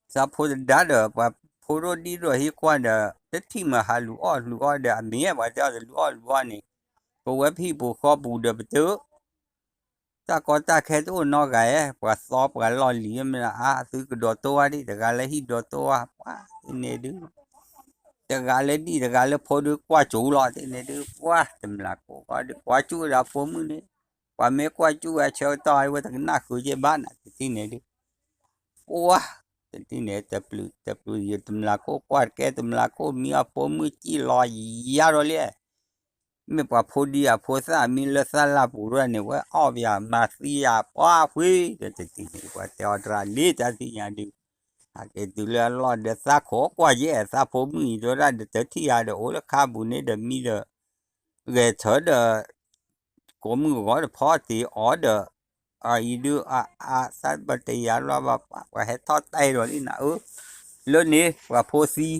သးဖိတဒါဒီး ပှၤဖိဒိၣ်ဒံၣ်ဒိၣ်ဟံးကွၢ်ဒီး တထံၣ်မးဟးလူၤအီၣ်လူၤအီဒီး အမ့ၢ်ပှၤတဲအီၤတလူၤအီၣ်လူၤအီန့ၣ် ပဝဲပဟံၣ်ပူၤဃီပူၤဒီးပတ တၢ်ကီတၢ်ခဲတအိၣ်နီတဂၤဧါ, ပှၤသီပှၤလီၢ်လံၤမ့ၢ်ဧါ, သုကဒိးတိၢ်ဝဲဒၣ် တဂၤလၢဟံၣ်ဒိးတိၢ်ဝဲ, ပှၤသ့ၣ်န့ၣ်ဒုး, တဂၤလၢဒံၣ်တဂၤလၢဖိဒုးကွၢ်ကၠူလီၤသ့ၣ်န့ၣ်ဒုး, ပှၤတမျးခိၣ်ဃီဒုး ကွၢ်ကၠူဒီးအဖိမုၣ်န့ၣ်, ပှၤမ့ၢ်ကွၢ်ကၠူဝဲဆၢကတီၢ်ဝဲတကနၣ်ဃုာ်က့ဘၣ်နၤ တထံၣ်န့ၣ်ဒုး ပှၤ တထံၣ်န့ၣ် တပျုာ်တပျုာ်ယတမျးခိၣ်ကွၢ်တကဲ တမျးခိၣ်မံအဖိမုၣ်စံၣ်လီၤယါဒီးလံ မ့ၢ်ပှၤဖိဒံအဖိသၣ်မံလၢသၣ်လၢ်ပူၤဒၣ်န့ၣ် ဝဲအီၣ်ပယၤမၤသံယၤ ပှၤဖှံ, ဒီးတထံၣ်န့ၣ် ပှၤတဲအီၤတရၣ်လံတၢ်သ့ၣ်ညါဒုး, ဟးက့ၤတုၤလၢအလီၢ်ဒီးသးခိးကွၢ်ယဲၢ် သးဖိမုၣ်အံၤ တဲဝဲဒၣ်ဒီးတထံၣ်ယၤဒီးအိၣ်လၢခါပူၤန့ၣ်ဒီးမံဒီး ဂဲၤထၢၣ်ဒီး ကိးမုၢ်ဂီၤတဖီတ့ၢ်အီၤဒီး အအံၤဒုး အအသးပတယၤလီၤဘၣ် ပှၤဟဲထီၣ်တဲဒီးလံနၤဧၢ, လၢန့ၣ် ပှၤဖိ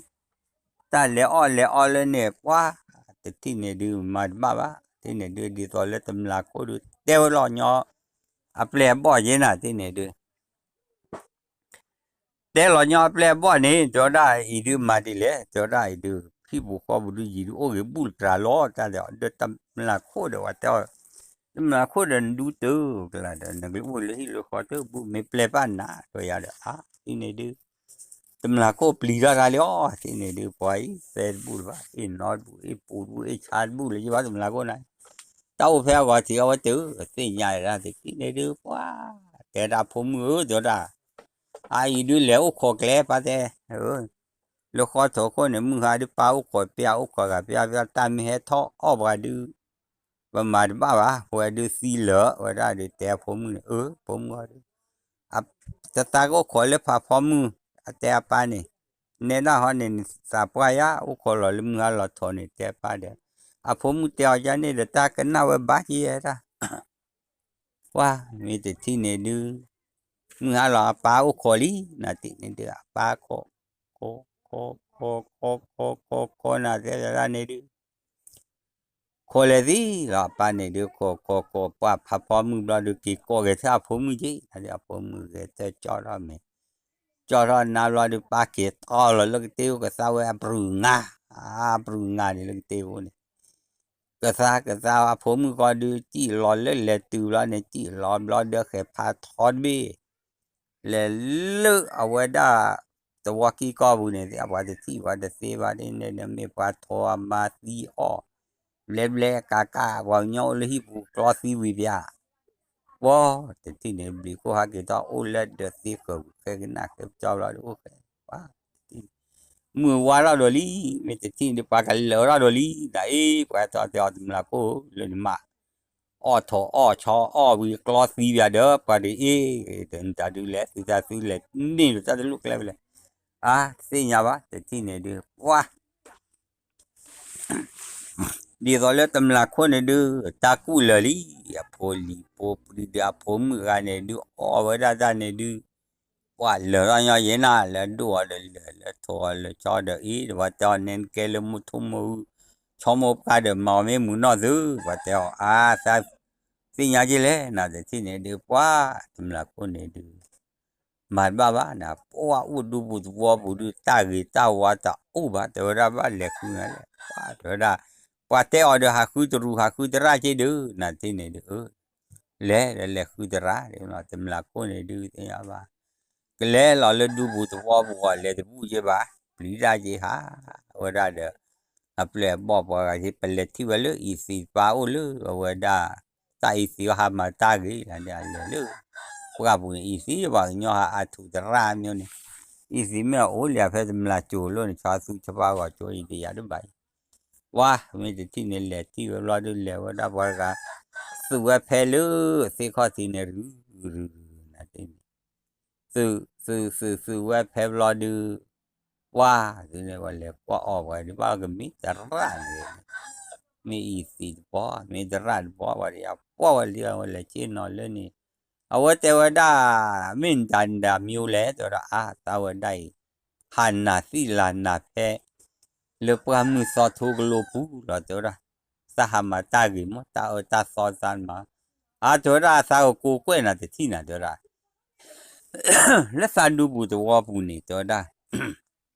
သံ တၢ်လဲၤအီၣ်လဲၤအီလၢန့ၣ် ပှၤ တထံၣ်န့ၣ်ဒုး မၤတဘၣ်ဘၣ် တထံၣ်န့ၣ်ဒုး ဒ်သိးလၢတမျးခိၣ်ဒုး တဲဝဲလီၤညီ အပျဲၢ်အဘီၣ်ယဲနၤ တထံၣ်န့ၣ်ဒုး တဲလီၤညီအပျဲၢ်အဘီၣ်န့ၣ် တဲဝဲဒၣ်အံၤဒုးမၤဒ်လဲၣ် တဲဝဲဒၣ်အံၤဒုး ဟံၣ်ပူၤဃီပူၤဒုးယံၤဒုးအိၣ်ဂ့ၤဘူၣ်တြၤလီၤ တၢ်ဒီးတမျးခိၣ်ဒီးပှၤတဲအီၤ တမျးခိၣ်ဒီးနဒူတၢ်ကလၤဒီး နကအိၣ်လၢဟံၣ်လၢဃီတဘူၣ် မ့ၢ်ပျဲၢ်ပၢ်နၤ တဲယၤဒီး အါ တထံၣ်န့ၣ်ဒုး တမျးခိၣ်ပျံၤထီၣ်တၢ်လံအီၤ တထံၣ်န့ၣ်ဒုး ပှၤအံၤ သဲတဘူၣ်တဘၣ် အ့ၣ်နီတဘူၣ် အ့ၣ်ပူၤတဘူၣ် အ့ၣ်ဆါတဘူၣ်လၢယဘၣ်တမျးခိၣ်နၤ တၢ်အိၣ်ဖဲအဂီၤထံးအဝဲတသ့ၣ်ညါဒၣ် တထံၣ်န့ၣ်ဒုး ပှၤ တဲဒၣ်ဖိမုၣ်ဧၢ တဲဝဲဒၣ် အအံၤဒုးလဲၤအိၣ်ခိးကျဲ ပၢ်တဲ လၢဃီထိးခိၣ်န့ၣ် မုၢ်ဟါဒုးပၢ်အိၣ်ခိးပျၢ်အိၣ်ခိးဂၤပျၢ်ပျၢ် တၢ်မ့ၢ်ဟဲထီၣ်အီၣ်ပှၤဒုး ပမၤတဘၣ်ဘၣ် ပဝဲဒုးသံလၢာ် ဝဲဒၣ်ဒုးတဲအဖိမုၣ်န့ၣ် အၢ ဖိမုၣ်အီၤဒုး တသးကအိၣ်ခိးလၢဖးဖီမုၢ် အတဲအပၢ်န့ၣ် နဲဒၣ်ဟီန့ၣ် နသးပှၢ်ယါ အိၣ်ခိးလီၤလၢမုၢ်ဟါလီၤထိးန့ၣ် တဲပၢ်ဒီး အဖိမုၣ်တဲအီၤယါန့ၣ်ဒီး တၢ်ကနၣ်ဝဲဘၣ်က့ၤယဲဒၣ် ပှၤ မ့ၢ်တထံၣ်န့ၣ်ဒုး မုၢ်ဟါလီၤအပၢ်အိၣ်ခိးလံ နတထံၣ်န့ၣ်ဒုး အပၢ်ခိး ခိး ခိး ခိး ခိး ခိး ခိး ခိး နတဲယၤဒၣ်န့ၣ်ဒုး ခိးလဲၤသံလီၤ အပၢ်န့ၣ်ဒုး ခိး ခိး ခိး ပှၤဖးဖီမုၢ်ဘျီဒုး က့ၤကိးဂဲၤဆၢအဖိမုၣ်က့ၤ အဖိမုၣ်ဂဲၤဆၢကၠီထီၣ်မဲာ် ကၠီထီၣ်နါဘျီဒုး ပၢ်က့ၤတီလီၤလၢကတ့ၢ်အိၣ်ကသါဝဲအပြူၤငါ အပြူၤငါန့ၣ်လၢကတ့ၢ်အိၣ်န့ၣ် ကသါကသါအဖိမုၣ်ဃီဒုး စံၣ်လီၤလၢလဲၤတုၤဘျီန့ၣ် စံၣ်လီၤဘျီဒီးဃဲၤဖးထီတဘ့ၣ် လဲၤလၢအဝဲဒၣ် သဝီကံၢ်ကီၢ်ပူၤန့ၣ် ပှၤတထံၣ်ပှၤတသ့ဘၣ်ဒ်န့ၣ်ဒီး မ့ၢ်ပှၤထိအမါသံအီၣ် ဘျဲဘျဲကးကး ပှၤကညီအိၣ်လၢဟံၣ်ပူၤကျီသံဝံၤပၠး ပှၤတထံၣ်န့ၣ် ဘျံးခိၣ်ဟးက့ၤထီၣ်အိၣ်လၢဒီးသ့ဃၢၤပူၤ ဃဲကနၣ်ဃဲပကၠီဘျီဒီးအိၣ်ဃဲ ပှၤတထံၣ်န့ၣ် မုၢ်ဝါထီၣ်ဒိးလံ မ့ၢ်တထံၣ်န့ၣ် ပှၤကလၢာ်ထီၣ်ဒိးလံ နၤအ့ၣ် ပှၤထီၣ်တဲအီၤတမျၢ်ခိၣ်လၢနမါ အီၣ်ထိးအီၣ်ဆီအီၣ်ဝံၤကျီသံပၠးဒီး ပှၤတအ့ၣ် တနတၢ်ဒုးလဲၣ် သုတၢ်သုလဲၤန့ၢ်လီၤတၢ်တလိၣ်ကျဲဝဲလဲၣ် အါ တသ့ၣ်ညါဘၣ် တထံၣ်န့ၣ်ဒုး ပှၤ ဒ်သိးလၢတမျၢ်ခိၣ်န့ၣ်ဒုး တၢ်ကူၣ်လၢာ်လံ အဖိလံၤဖိပျံၤဒီးအဖိမုၣ်ဂၤန့ၣ်ဒုး အီၣ်ဝဲဒၣ်တၢ်န့ၣ်ဒုး ပှၤလၢာ်ထီၣ်ညီယဲနၤ လၢဒိၣ်အီၤဒီးလၢာ် လၢထိးအီၤလၢဆီဒီးအ့ၣ် ဒီးပှၤတဲအီၤနဲနကဲလၢမုၢ်ထူၣ်မုၢ်အုၣ် ဆီမိၢ်ပှၢ်ဒီးမၤအီၤမ့ၢ်မုာ်နီၢ်သု ပှၤတဲအီၤ အါ သးသ့ၣ်ညါက့လဲၣ် နၤတထံၣ်န့ၣ်ဒုး ပှၤတမျၢ်ခိၣ်န့ၣ်ဒုး မၤတဘၣ်ဘၣ်နၤ ပှၤအိၣ်ဒူပူၤသဝီပူၤဒုး တၢ်ဂ့ၤတၢ်ဝါတအိၣ်ဘၣ် တဲဝဲဒၣ်ဘၣ်လဲၤဃုနၤလဲၣ် ပှၤတဲဝဲဒၣ် ပှၤတဲအီၤဒီးဟးဃုတရူးဟးဃုတရၣ်က့ဒုး နၤတထံၣ်န့ၣ်ဒုး အၢ လဲၤဒီးလဲၤဃုတရၣ် တမျၢ်ခိၣ်န့ၣ်ဒုးသ့ၣ်ညါဘၣ် ကလဲၤလီၤလၢဒူပူၤသဝီပူၤအီၤ လဲၤတဘူၣ်က့ဘၣ် ပျံၤတၢ်က့ဟး ဝဲဒၣ်ဒီး အပျဲၢ်အဘီၣ်ပှၤဂၤက့ ပလဲၤထံၣ်ဝဲလၢအံၤသံးတပၤအိၣ်လၢအဝဲဒၣ် တၢ်အံၤသံးအီၤဟးမၤတၢ်ဂ့ၤ လဲၤလၢ ပှၢ်ပူၤန့ၣ် အံၤသံးပှၤကညီဟးအါထူးတရၣ်မ့ၢ်န့ၣ် အံၤသံးမ့ၢ်အအိၣ်လံဖဲတမျၢ်ကၠိၤလိၣ်န့ၣ် ဆီသူဆီပှၢ်ဂီၤကၠိအံၤတယၤတဘၣ်အံၤ ပှၤမ့ၢ်တထံၣ်န့ၣ် လဲၤထံၣ်ဝဲဘျီဒုးလဲၤဝဲဒၣ်ပှၤတဂၤ သူးဝဲဖဲလၢသ့ၣ်ခီၣ်ထံးန့ၣ် ရုရုနၤတထံၣ်န့ၣ် သုးသုးသုးသုးဝဲဖဲဘျီဒုး ပှၤသုးန့ၣ် ပှၤလဲၤကွၢ်အီၣ်ပှၤဒုးဘၣ်ကမ့ၢ်တရၣ်န့ၣ် မ့ၢ်အံၤသံးတဘီ မ့ၢ်တရၣ်တဘီ ပှၤတယၤပှၢ်ဝဲလံ အဝဲလဲၤဆ့ၣ်နီၤလၢန့ၣ် အဝဲတဲဝဲဒၣ် မ့ၢ်နတၢ်နတၢ်မံၤလဲၣ် တဲဝဲဒၣ် အါ သးဝဲဒၣ်အံၤ ဟးနၤသံၣ်လၢနၤဖဲ လၢပှၢ်မုၢ်သီထိကလိပူၤလီၤ တဲဝဲဒၣ် သးဟးမၤတၢ်ဂ့ၤမး တၢ်အၢတၢ်သီသးမၤ အါ တဲဝဲဒၣ် သးကကိးကွဲးနၤတထံၣ်နၤ တဲဝဲဒၣ် လၢသးဒူပူၤသဝီပူၤန့ၣ် တဲဝဲဒၣ် တၢ်ဟး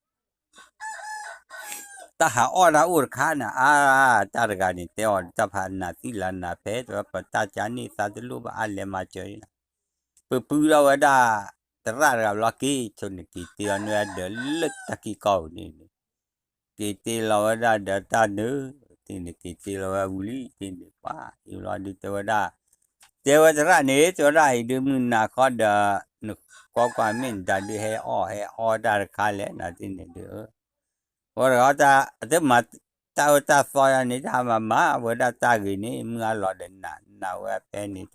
အီၣ်တၢ်အိၣ်တခါန့ၣ် အါ တၢ်တဂၤန့ၣ် တဲအီၤ တၢ်ဖးနၤသံၣ်လၢနၤဖဲ တဲဝဲ ပတၢ်ကါန့ၢ်သးတလိၣ်ဘၣ် အါလဲၤမၤစၢၤအံၤလီၤ ပပုၢ်ထီၣ်ဝဲဒၣ် တရၣ်တဂၤဘျီက့ၤ ဆိန့ၣ်က့ၤတ့အီၤန့ၢ်ဝဲဒီးလၢတၢ်ကံၢ်ကီၢ်ပူၤန့ၣ် က့ၤတ့လီၤဝဲဒၣ်ဒီးတၢ်နုၤ တ့န့ၣ်က့ၤတ့လီၤဝဲဝံၤလံ တ့န့ၣ်ပှၤ အံၤဘျီဒုးတဲဝဲဒၣ် တဲဝဲတရၣ်န့ၣ် တဲဝဲဒၣ်အံၤဒုးမုၢ်နၤခီဒီး နကွၢ်ကွၢ်မ့ၢ်နတၢ်ဒုးဟဲအီၣ်ဟဲအီတၢ်တခါလဲၣ် နၤတ့န့ၣ်ဒုး ဝဲတဂၤတမၤ တၢ်အၢတၢ်သီယၤန့ၣ် တၢ်မၤမၤဝဲဒၣ်တၢ်ဂ့ၤန့ၣ် မုၢ်အါလီၤဒီးနၤ နၤဝဲဖဲန့ၣ်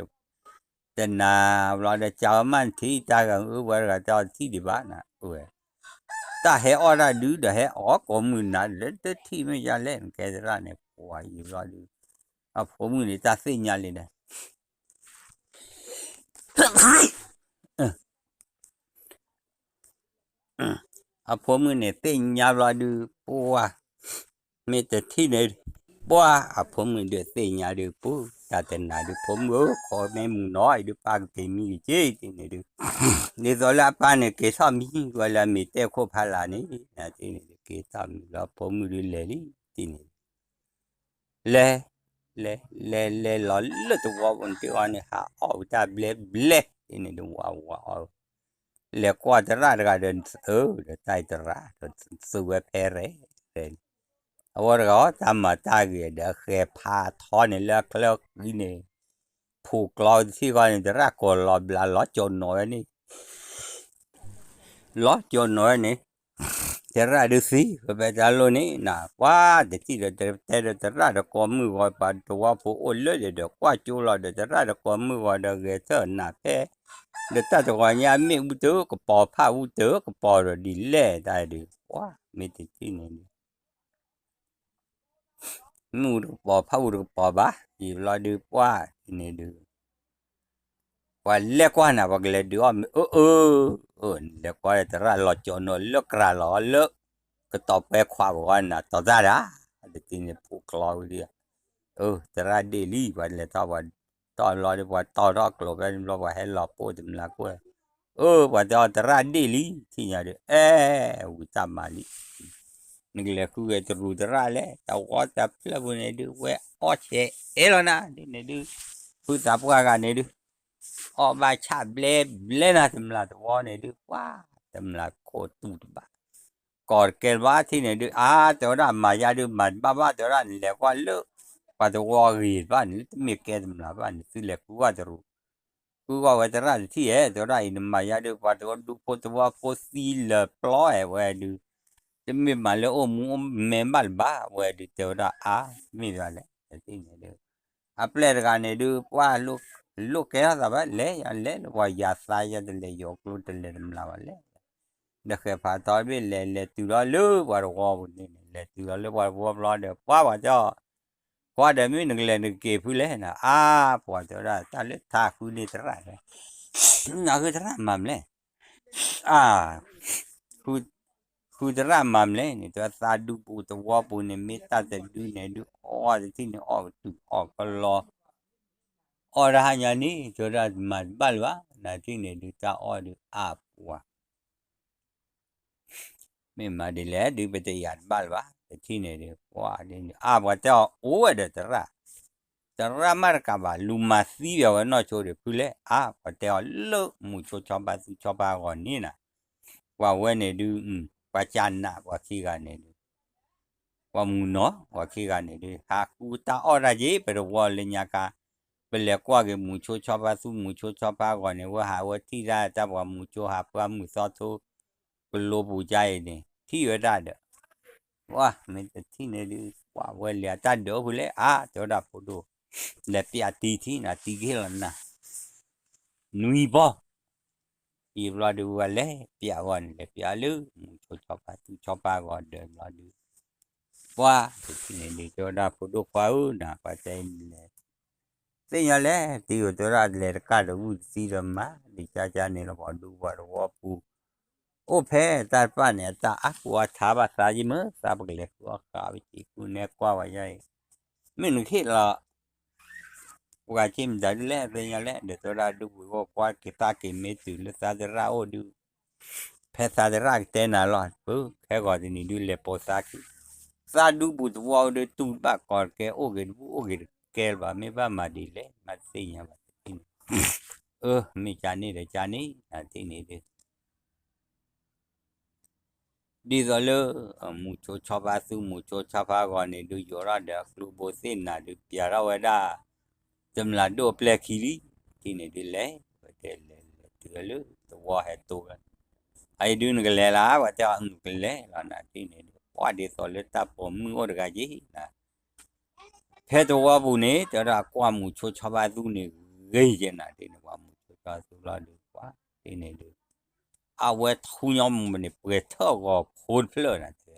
တနၤဘျီဒီး ကးဝဲမးနထံၣ်တၢ်ဂၤအၢ ပှၤတဂၤတဲအီၤတထံၣ်ဒံးဘၣ်နၤ အဝဲ တၢ်ဟဲအီၣ်တၢ်ဒုးဒီးဟဲအီၣ်ကိးမုၢ်နၤ လၢတထံၣ်မ့ၢ်ယၤလဲၣ် နကဲသရၣ်န့ၣ် ပှၤအံၤဘျီဒုး အဖိမုၣ်န့ၣ် တၢ်သ့ၣ်ညါလံဒီး အဖိမုၣ်န့ၣ်သ့ၣ်ညါဘျီဒုး ပှၢ် မ့ၢ်တထံၣ်န့ၣ် ပှၢ်အဖိမုၣ်ဒုးသ့ၣ်ညါဒုး ပူၤ တၢ်တနၤဒုး ဖိမုၣ်ဧၢ ခိးမ့ၢ်မုၢ်နီၤ အံၤဒုးပၢ်ကပ့ၤမံဂ့ၤက့ၤ တ့န့ၣ်ဒုး ဒ်သိးလၢအပၢ်န့ၣ် က့ၤထီၣ်မံ ဝဲလၢအမ့ၢ်တဲခိၣ်ဖးလၢ်န့ၣ် တ့န့ၣ်ဒုး က့ၤထီၣ်မံလီၤ ဖိမုၣ်ဒုးလဲၤလံ တ့န့ၣ် လဲၤ လဲၤ လဲၤ လဲၤလီၤလၢသဝီပူၤန့ၣ် တ့အီၤန့ၣ် ဟးအီၣ်ဝံၤတၢ်ဘျဲဘျဲ တ့န့ၣ်ဒုး ဝးဝးအီၣ် လဲၤကွၢ်တရၣ်တဂၤဒီး အၢ ဒီးတၢ်တရၣ် ဒီးသူဝဲဖဲရဲၣ် အဝဲတဂၤ တၢ်မၤတၢ်ဂ့ၤဒီး အဃဲၤဖးထီန့ၣ် လၢအချၢဃံန့ၣ် ဖိးကျီတထံၣ်ဃီန့ၣ် တရၣ်ကိးလီၤဘျး လီၤကၠီၤနီၤဝဲန့ၣ် လီၤကၠီၤနီၤဝဲန့ၣ် တရၣ်ဒုးသံ ပပဲတၢ်လိၣ်န့ၣ် နၤ ပှၤတထံၣ်ဒီး တဲဒီးတရၣ်ဒီးကိးမုၢ်ဂီၤ ပှၤသဝီဖိအိၣ်လၢဒီး ကွၢ်ကၠိလီၤဒီး တရၣ်ဒီးကိးမုၢ်ဂီၤဒီး ဂဲၤထၢၣ်နၤဖဲ ဒီးတၢ်တဂီၤညါ မ့ၣ်အူတကပီၤ ဖးအူတကပီၤဒီး ဒ်လဲၣ်တၢ်ဒုး ပှၤမ့ၢ်တထံၣ်န့ၣ် မ့ၣ်အူတကပီၤ ဖးအူတကပီၤဘၣ် ယံာ်ဘျီဒုး ပှၤန့ၣ်ဒုး ပှၤလဲၤကွၢ်နၤ ပှၤကလဲၤဒုးအီၣ်မ့ၤ အၢ အၢ အၢ နလဲၤကွၢ်ဒီးတရၣ်လီၤကၠီၤနီၤ လၢကြၤလီၤလၢ ကတီၤပှဲၤခွးပဂီၢ်နၤ တီၤတၢ်ဒၣ် တထံၣ်န့ၣ် ဖိးကျီဝဲဒၣ် အၢ တရၣ်ဒ့ၣ်လံ ပှၤလဲၤထီၣ်ပှၤတီၢ်ဘျီဒုး ပှၤတီၢ်ထီၣ်ကျိၤဖဲန့ၣ်ဘျီ ပှၤဟဲလီၤပိာ်တမျၢ်ခိၣ် အၢ ပှၤတဲအီၤတရၣ်ဒ့ၣ်လံ ထံၣ်ညါဒုး အဲ ဝံၤတၢ်မၤလံ နကလဲၤဃုဂဲၤတရူးတရၣ်လဲၣ် တၢ်ဝီတၢ်ဖျၢၣ်ပူၤန့ၣ်ဒုး ဝဲ အီၣ်ဆဲးအဲၣ်လီၤနၤဒ်န့ၣ်ဒုး, ဖုသးပှၢ်ဂၤန့ၣ်ဒုး အီၣ်ဘၣ်ဆၣ်ဘျဲဘျဲနၤ တမျၢ်တဝီန့ၣ်ဒုး ပှၤ တမျၢ်ခိၣ်တူၢ်တဘၣ်, ကီၢ်တကဲလၢၤဘၣ်ထံၣ်န့ၣ်ဒုး အါ တဲဝဲဒၣ် မၤယါဒုး မၤတဘၣ်ဘၣ် တဲဝဲဒၣ် နလဲၤကွၢ်လၢ ပှၤတဝီဂ့ၤတဘၣ်န့ၣ် လၢတမ့ၢ်ကဲတမျၢ်ဘၣ်န့ၣ် သုလဲၤဃုဂီၢ်တရူး ဃုဂီၢ်ဝဲသရၣ်တထံၣ်ဧါ တဲဝဲဒၣ်အံၤ နမၤယါဒုး ပှၤတဝီဒူဖိတဝီဖိသံလၢာ်ပျီဧါ ဝဲဒုး တမ့ၢ်မၤလၢအိၣ်မူအိၣ်မဲဘၣ်လၢၤဘၣ် ဝဲဒုး တဲဝဲဒၣ် အါ မ့ၢ်ဘၣ်လဲၣ် တထံၣ်န့ၣ်ဒုး အပျဲၢ်တဂၤန့ၣ်ဒုး ပှၤ လိၣ်ကဲထီၣ်သးဘၣ် လဲၤယၤလဲၤလၢပှၤယၤသးယၤ တလဲၤယိးကျိတလဲၤတမျၢ်ဘၣ်လဲၣ် ဒီးဃဲၤဖးထီတဘ့ၣ်လဲၤ လဲၤတုၤလီၤလၢပှၤတဝီပူၤန့ၣ်န့ၣ် လဲၤတုၤလီၤလၢပှၤတဝီဘျီဒီး ပှၤပှၤတဲအီၤ ကွၢ်ဒီးမ့ၢ်နကလဲၤနကက့ၤဖုလဲၣ်နၤ အါ ပှၤတဲဝဲဒၣ် တၢ်လၢထါဃုန့ၢ်သရၣ် နဃုသရၣ်မၤမလဲၣ် အါ ဃုသရၣ်မၤမလဲၣ်န့ၣ် တဲဝဲသးဒူပူၤတဝီပူၤန့ၣ် မ့ၢ်တၢ်တဒုန့ၣ်ဒုး အီၣ်တထံၣ်န့ၣ် အီၣ်ကတုၤအီၣ်ကလီ အီၣ်တဟါညါန့ၣ် တဲဝဲဒၣ်မၤတဘၣ်လၢၤဘၣ် နၤတထံၣ်န့ၣ်ဒုး တၢ်အီၣ်ဒုးအါပှၤ မ့ၢ်မၤဒ်လဲၣ်ဒုး ပတယာ်တဘၣ်လၢၤဘၣ် တထံၣ်န့ၣ်ဒုး ပှၤဒ်န့ၣ် အါပှၤတဲအီၤ အိၣ်ဝဲဒီးသရၣ် သရၣ်မးတကးဘၣ် လူၤမၤသံပျီဝဲနီၢ်ဆိဒီး ဖုလဲၣ် အါ ပှၤတဲအီၤလၢမူဆိဆီဖါသူဆီဖါဂီၤန့ၣ်နၤ ပှၤဝဲန့ၣ်ဒုး ပှၤကနးပှၤခံဂၤန့ၣ်ဒုး ပှၤမုၢ်နီၤ ပှၤခံဂၤန့ၣ်ဒုး ဟးဃုတၢ်အီၣ်တၢ်က့ၤ ပတဝီလၢညါခါ ပလဲၤကွၢ်က့ၤမူဆိဆီဖါသူမူဆိဆီဖါဂီၤန့ၣ် ဝဲဟးဝဲထံၣ်တၢ်တၢ်ပှၤမူဆိဟးပှၢ်မုၢ်သီထိ ကလိပူၤကါအံၤန့ၣ် ထံၣ်ဝဲတၢ်ဒီး ပှၤမ့ၢ်တထံၣ်န့ၣ်ဒုး ပှၤဝဲလဲၤအတၢ်ဒုးအိၣ်ဖုလဲၣ် အါ တဲဝဲဒၣ်ဖိဒိၣ် လဲၤပျးတံၤထံၣ်နၤ တံၤကဟ့ၣ်လီၤနၤ နွံဘီ ယံာ်ဘျီဒုးဝဲလဲၤပျးဝဲန့ၣ် လဲၤပျးလၢ မူဆိဆီဖါသူဆီဖါဂီၤဒီးဘျီဒုး ပှၤတထံၣ်န့ၣ်ဒုး တဲဝဲဒၣ်ဖိဒိၣ်ခွါဧၢနၤ ပှၤတဲလဲၤ သ့ၣ်ညါလဲၣ် တံၤဧိၤတဲဝဲဒၣ်လဲၤတကၢ်တဝံၣ်တသံဒီးမၤ ဒ်ကၢ်ကၢ်န့ၣ်လီၤ ပှၤဒူပှၤတဝီပူၤ အိၣ်ဖဲတၢ်တဖၣ်န့ၣ် အတၢ်အါကူအထါဘၣ်သးယံၤမ့ၢ် သးပကလဲၤဃုအီၣ်ဃာ်ဝဲက့ၤ ဃုနဲကွၢ်ဝဲယါအံၤ မ့ၢ်နကဟ့ၣ်လီၤ ပှၤက့မတၤဒုးလဲၣ် သ့ၣ်ညါလဲၣ် ဒီးတဲဝဲဒၣ်ဒုးပူၤဂီၢ်ကွၢ်က့ၤသးက့ၤမ့ၢ်တုၤလၢသးသရၣ်အိၣ်ဒုး ဖဲသးသရၣ်ကတဲနၤလီၤ ပခဲဂီၤတနံၤဒုးလဲၤပိာ်သးခံ သးဒူပူၤတဝီဒုး တူၢ်ဘၣ်ကီးတကဲအိၣ်ဂ့ၤတဘူၣ်အိၣ်ဂ့ၤတကဲလၢၤဘၣ် မ့ၢ်ဘၣ်မၤဒ်လဲၣ် မၤတသ့ၣ်ညါဘၣ်တထံၣ်န့ၣ် အၢ မ့ၢ်ကန့ၣ်ဒီးကန့ၣ် နၤတထံၣ်န့ၣ်ဒုး ဒ်သိးလၢ မူဆိဆီဖါသူမူဆိဆီဖါဂီၤန့ၣ်ဒုး ယိးထီၣ်ဒီးအကျိဘိသ့ၣ်နၤဒုး ပျးထီၣ်ဝဲဒၣ် တမျၢ်ဒိၣ်အပျဲၢ်ခံလံ တထံၣ်န့ၣ်ဒုးလဲၤ ဝဲတဲလဲၤလဲၤတုၤလၢသဝီဟဲတိၢ်လီၤ အအံၤဒုးနကလဲၤလၢ ပှၤတဲအီၤနကလဲၤလီၤ နၤတထံၣ်န့ၣ်ဒုး ပှၤဒ်သိးလၢတၢ်ပိာ်မုၣ်အိၣ်တဂၤက့ၤနၤ ဖဲသဝီပူၤန့ၣ် တဲဝဲဒၣ်ကွၢ်မူဆိဆီဖါသူန့ၣ် ဂ့ၤက့ၤနၤတထံၣ်န့ၣ် ပှၤမူဆိဆီဖါသူလီၤဒုး ပှၤတထံၣ်န့ၣ်ဒုး အဝဲထူညီမူန့ၣ် ပှဲၤထၢၣ်ဂီၤဖိတဖျၢၣ်နၤတဲ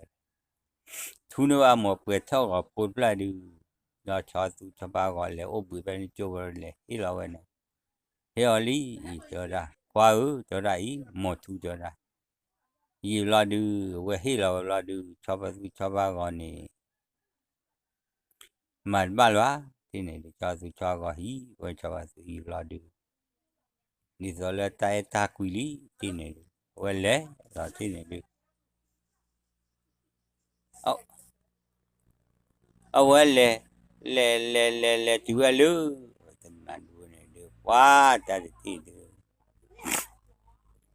ထူန့ၢ်ဘၣ်မ့ၢ်ပှဲၤထၢၣ်ဂီၤဖိတဖျၢၣ်ဒုး ဒီးဆီသူဆီဖါဂီၤလဲၤအိၣ်ဘှံးဖဲန့ၣ်ကၠိဝဲလဲၤဟ့ၣ်လီၤဝဲန့ၣ် ဟ့ၣ်အီၤလံ တဲဝဲဒၣ် ခွါဧၢ တဲဝဲဒၣ်အံၤ မိၢ်ထူတဲဝဲဒၣ် ယံာ်ဘျီဒုး အဝဲဟ့ၣ်လီၤဝဲဘျီဒုး ဆီဖါသူဆီဖါဂီၤန့ၣ် မၤတဘၣ်လၢၤဘၣ် တထံၣ်န့ၣ်ဒုး ဆီသူဆီဂီၤဟံးဝဲ ဆီဖါသူဟံးဘျီဒုး ဒ်သိးလၢတၢ်အဲၣ်တၢ်ကွံလံ တထံၣ်န့ၣ်ဒုး အဝဲလဲၤလီၤတထံၣ်န့ၣ်ဒုး အဝဲလဲၤ လဲၤလဲၤလဲၤလဲၤတုၤဝဲလၢ တနၤဒုးန့ၣ်ဒုး ပှၤတၢ်တထံၣ်ဒုး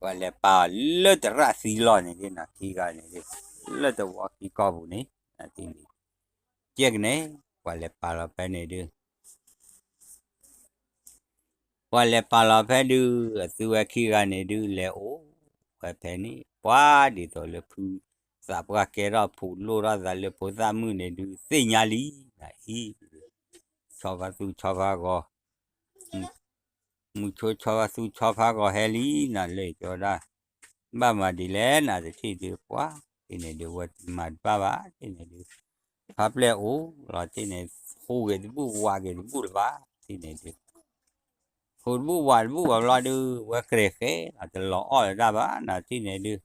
ပှၤလဲၤပာ်အီၤလၢသရၣ်သံလီၢ်န့ၣ်ဒုး နၤခံဂၤန့ၣ်ဒုး လၢသဝီခံကီၢ်ပူၤန့ၣ် နၤတထံၣ်န့ၣ် ကဲကနဲ ပှၤလဲၤပာ်လီၤဖဲန့ၣ်ဒုး ပှၤလဲၤပာ်လီၤဖဲဒုး အသုဝဲခံဂၤန့ၣ်ဒုး လဲၤအိၣ်ဝဲဖဲန့ၣ် ပှၤဒ်သိးလၢဖုသးပှၢ်ကဲထီၣ်ဖိးလိၣ်ထီၣ်သးလၢဖိသၣ်မုၣ်န့ၣ်ဒုး သ့ၣ်ညါလံ နၤအံၤ ဆီဖါသူဆီဖါဂီၤ မူဆိဆီဖါသူဆီဖါဂီၤဟဲလံ နၤလၢတဲဝဲဒၣ် ဘၣ်မၤဒ်လဲၣ် နၤတထံၣ်ဒုး ပှၤတထံၣ်န့ၣ်ဒုး ဝဲမၤတဘၣ်ဘၣ် တထံၣ်န့ၣ်ဒုး ဖါပျဲၢ်အိၣ်လီၤတထံၣ်န့ၣ် ဟူးဂ့ၤတဘူၣ် ဝးဂ့ၤတဘူၣ်လၢၤဘၣ် တထံၣ်န့ၣ်ဒုး ဟူးတဘူၣ်ဝးတဘူၣ်ဘၣ်ဘျီဒုး ဝဲကြဲးဃဲလီၤ တလီၤအီၣ်လၢၤတၢ်ဘၣ် နၤတထံၣ်န့ၣ်ဒုး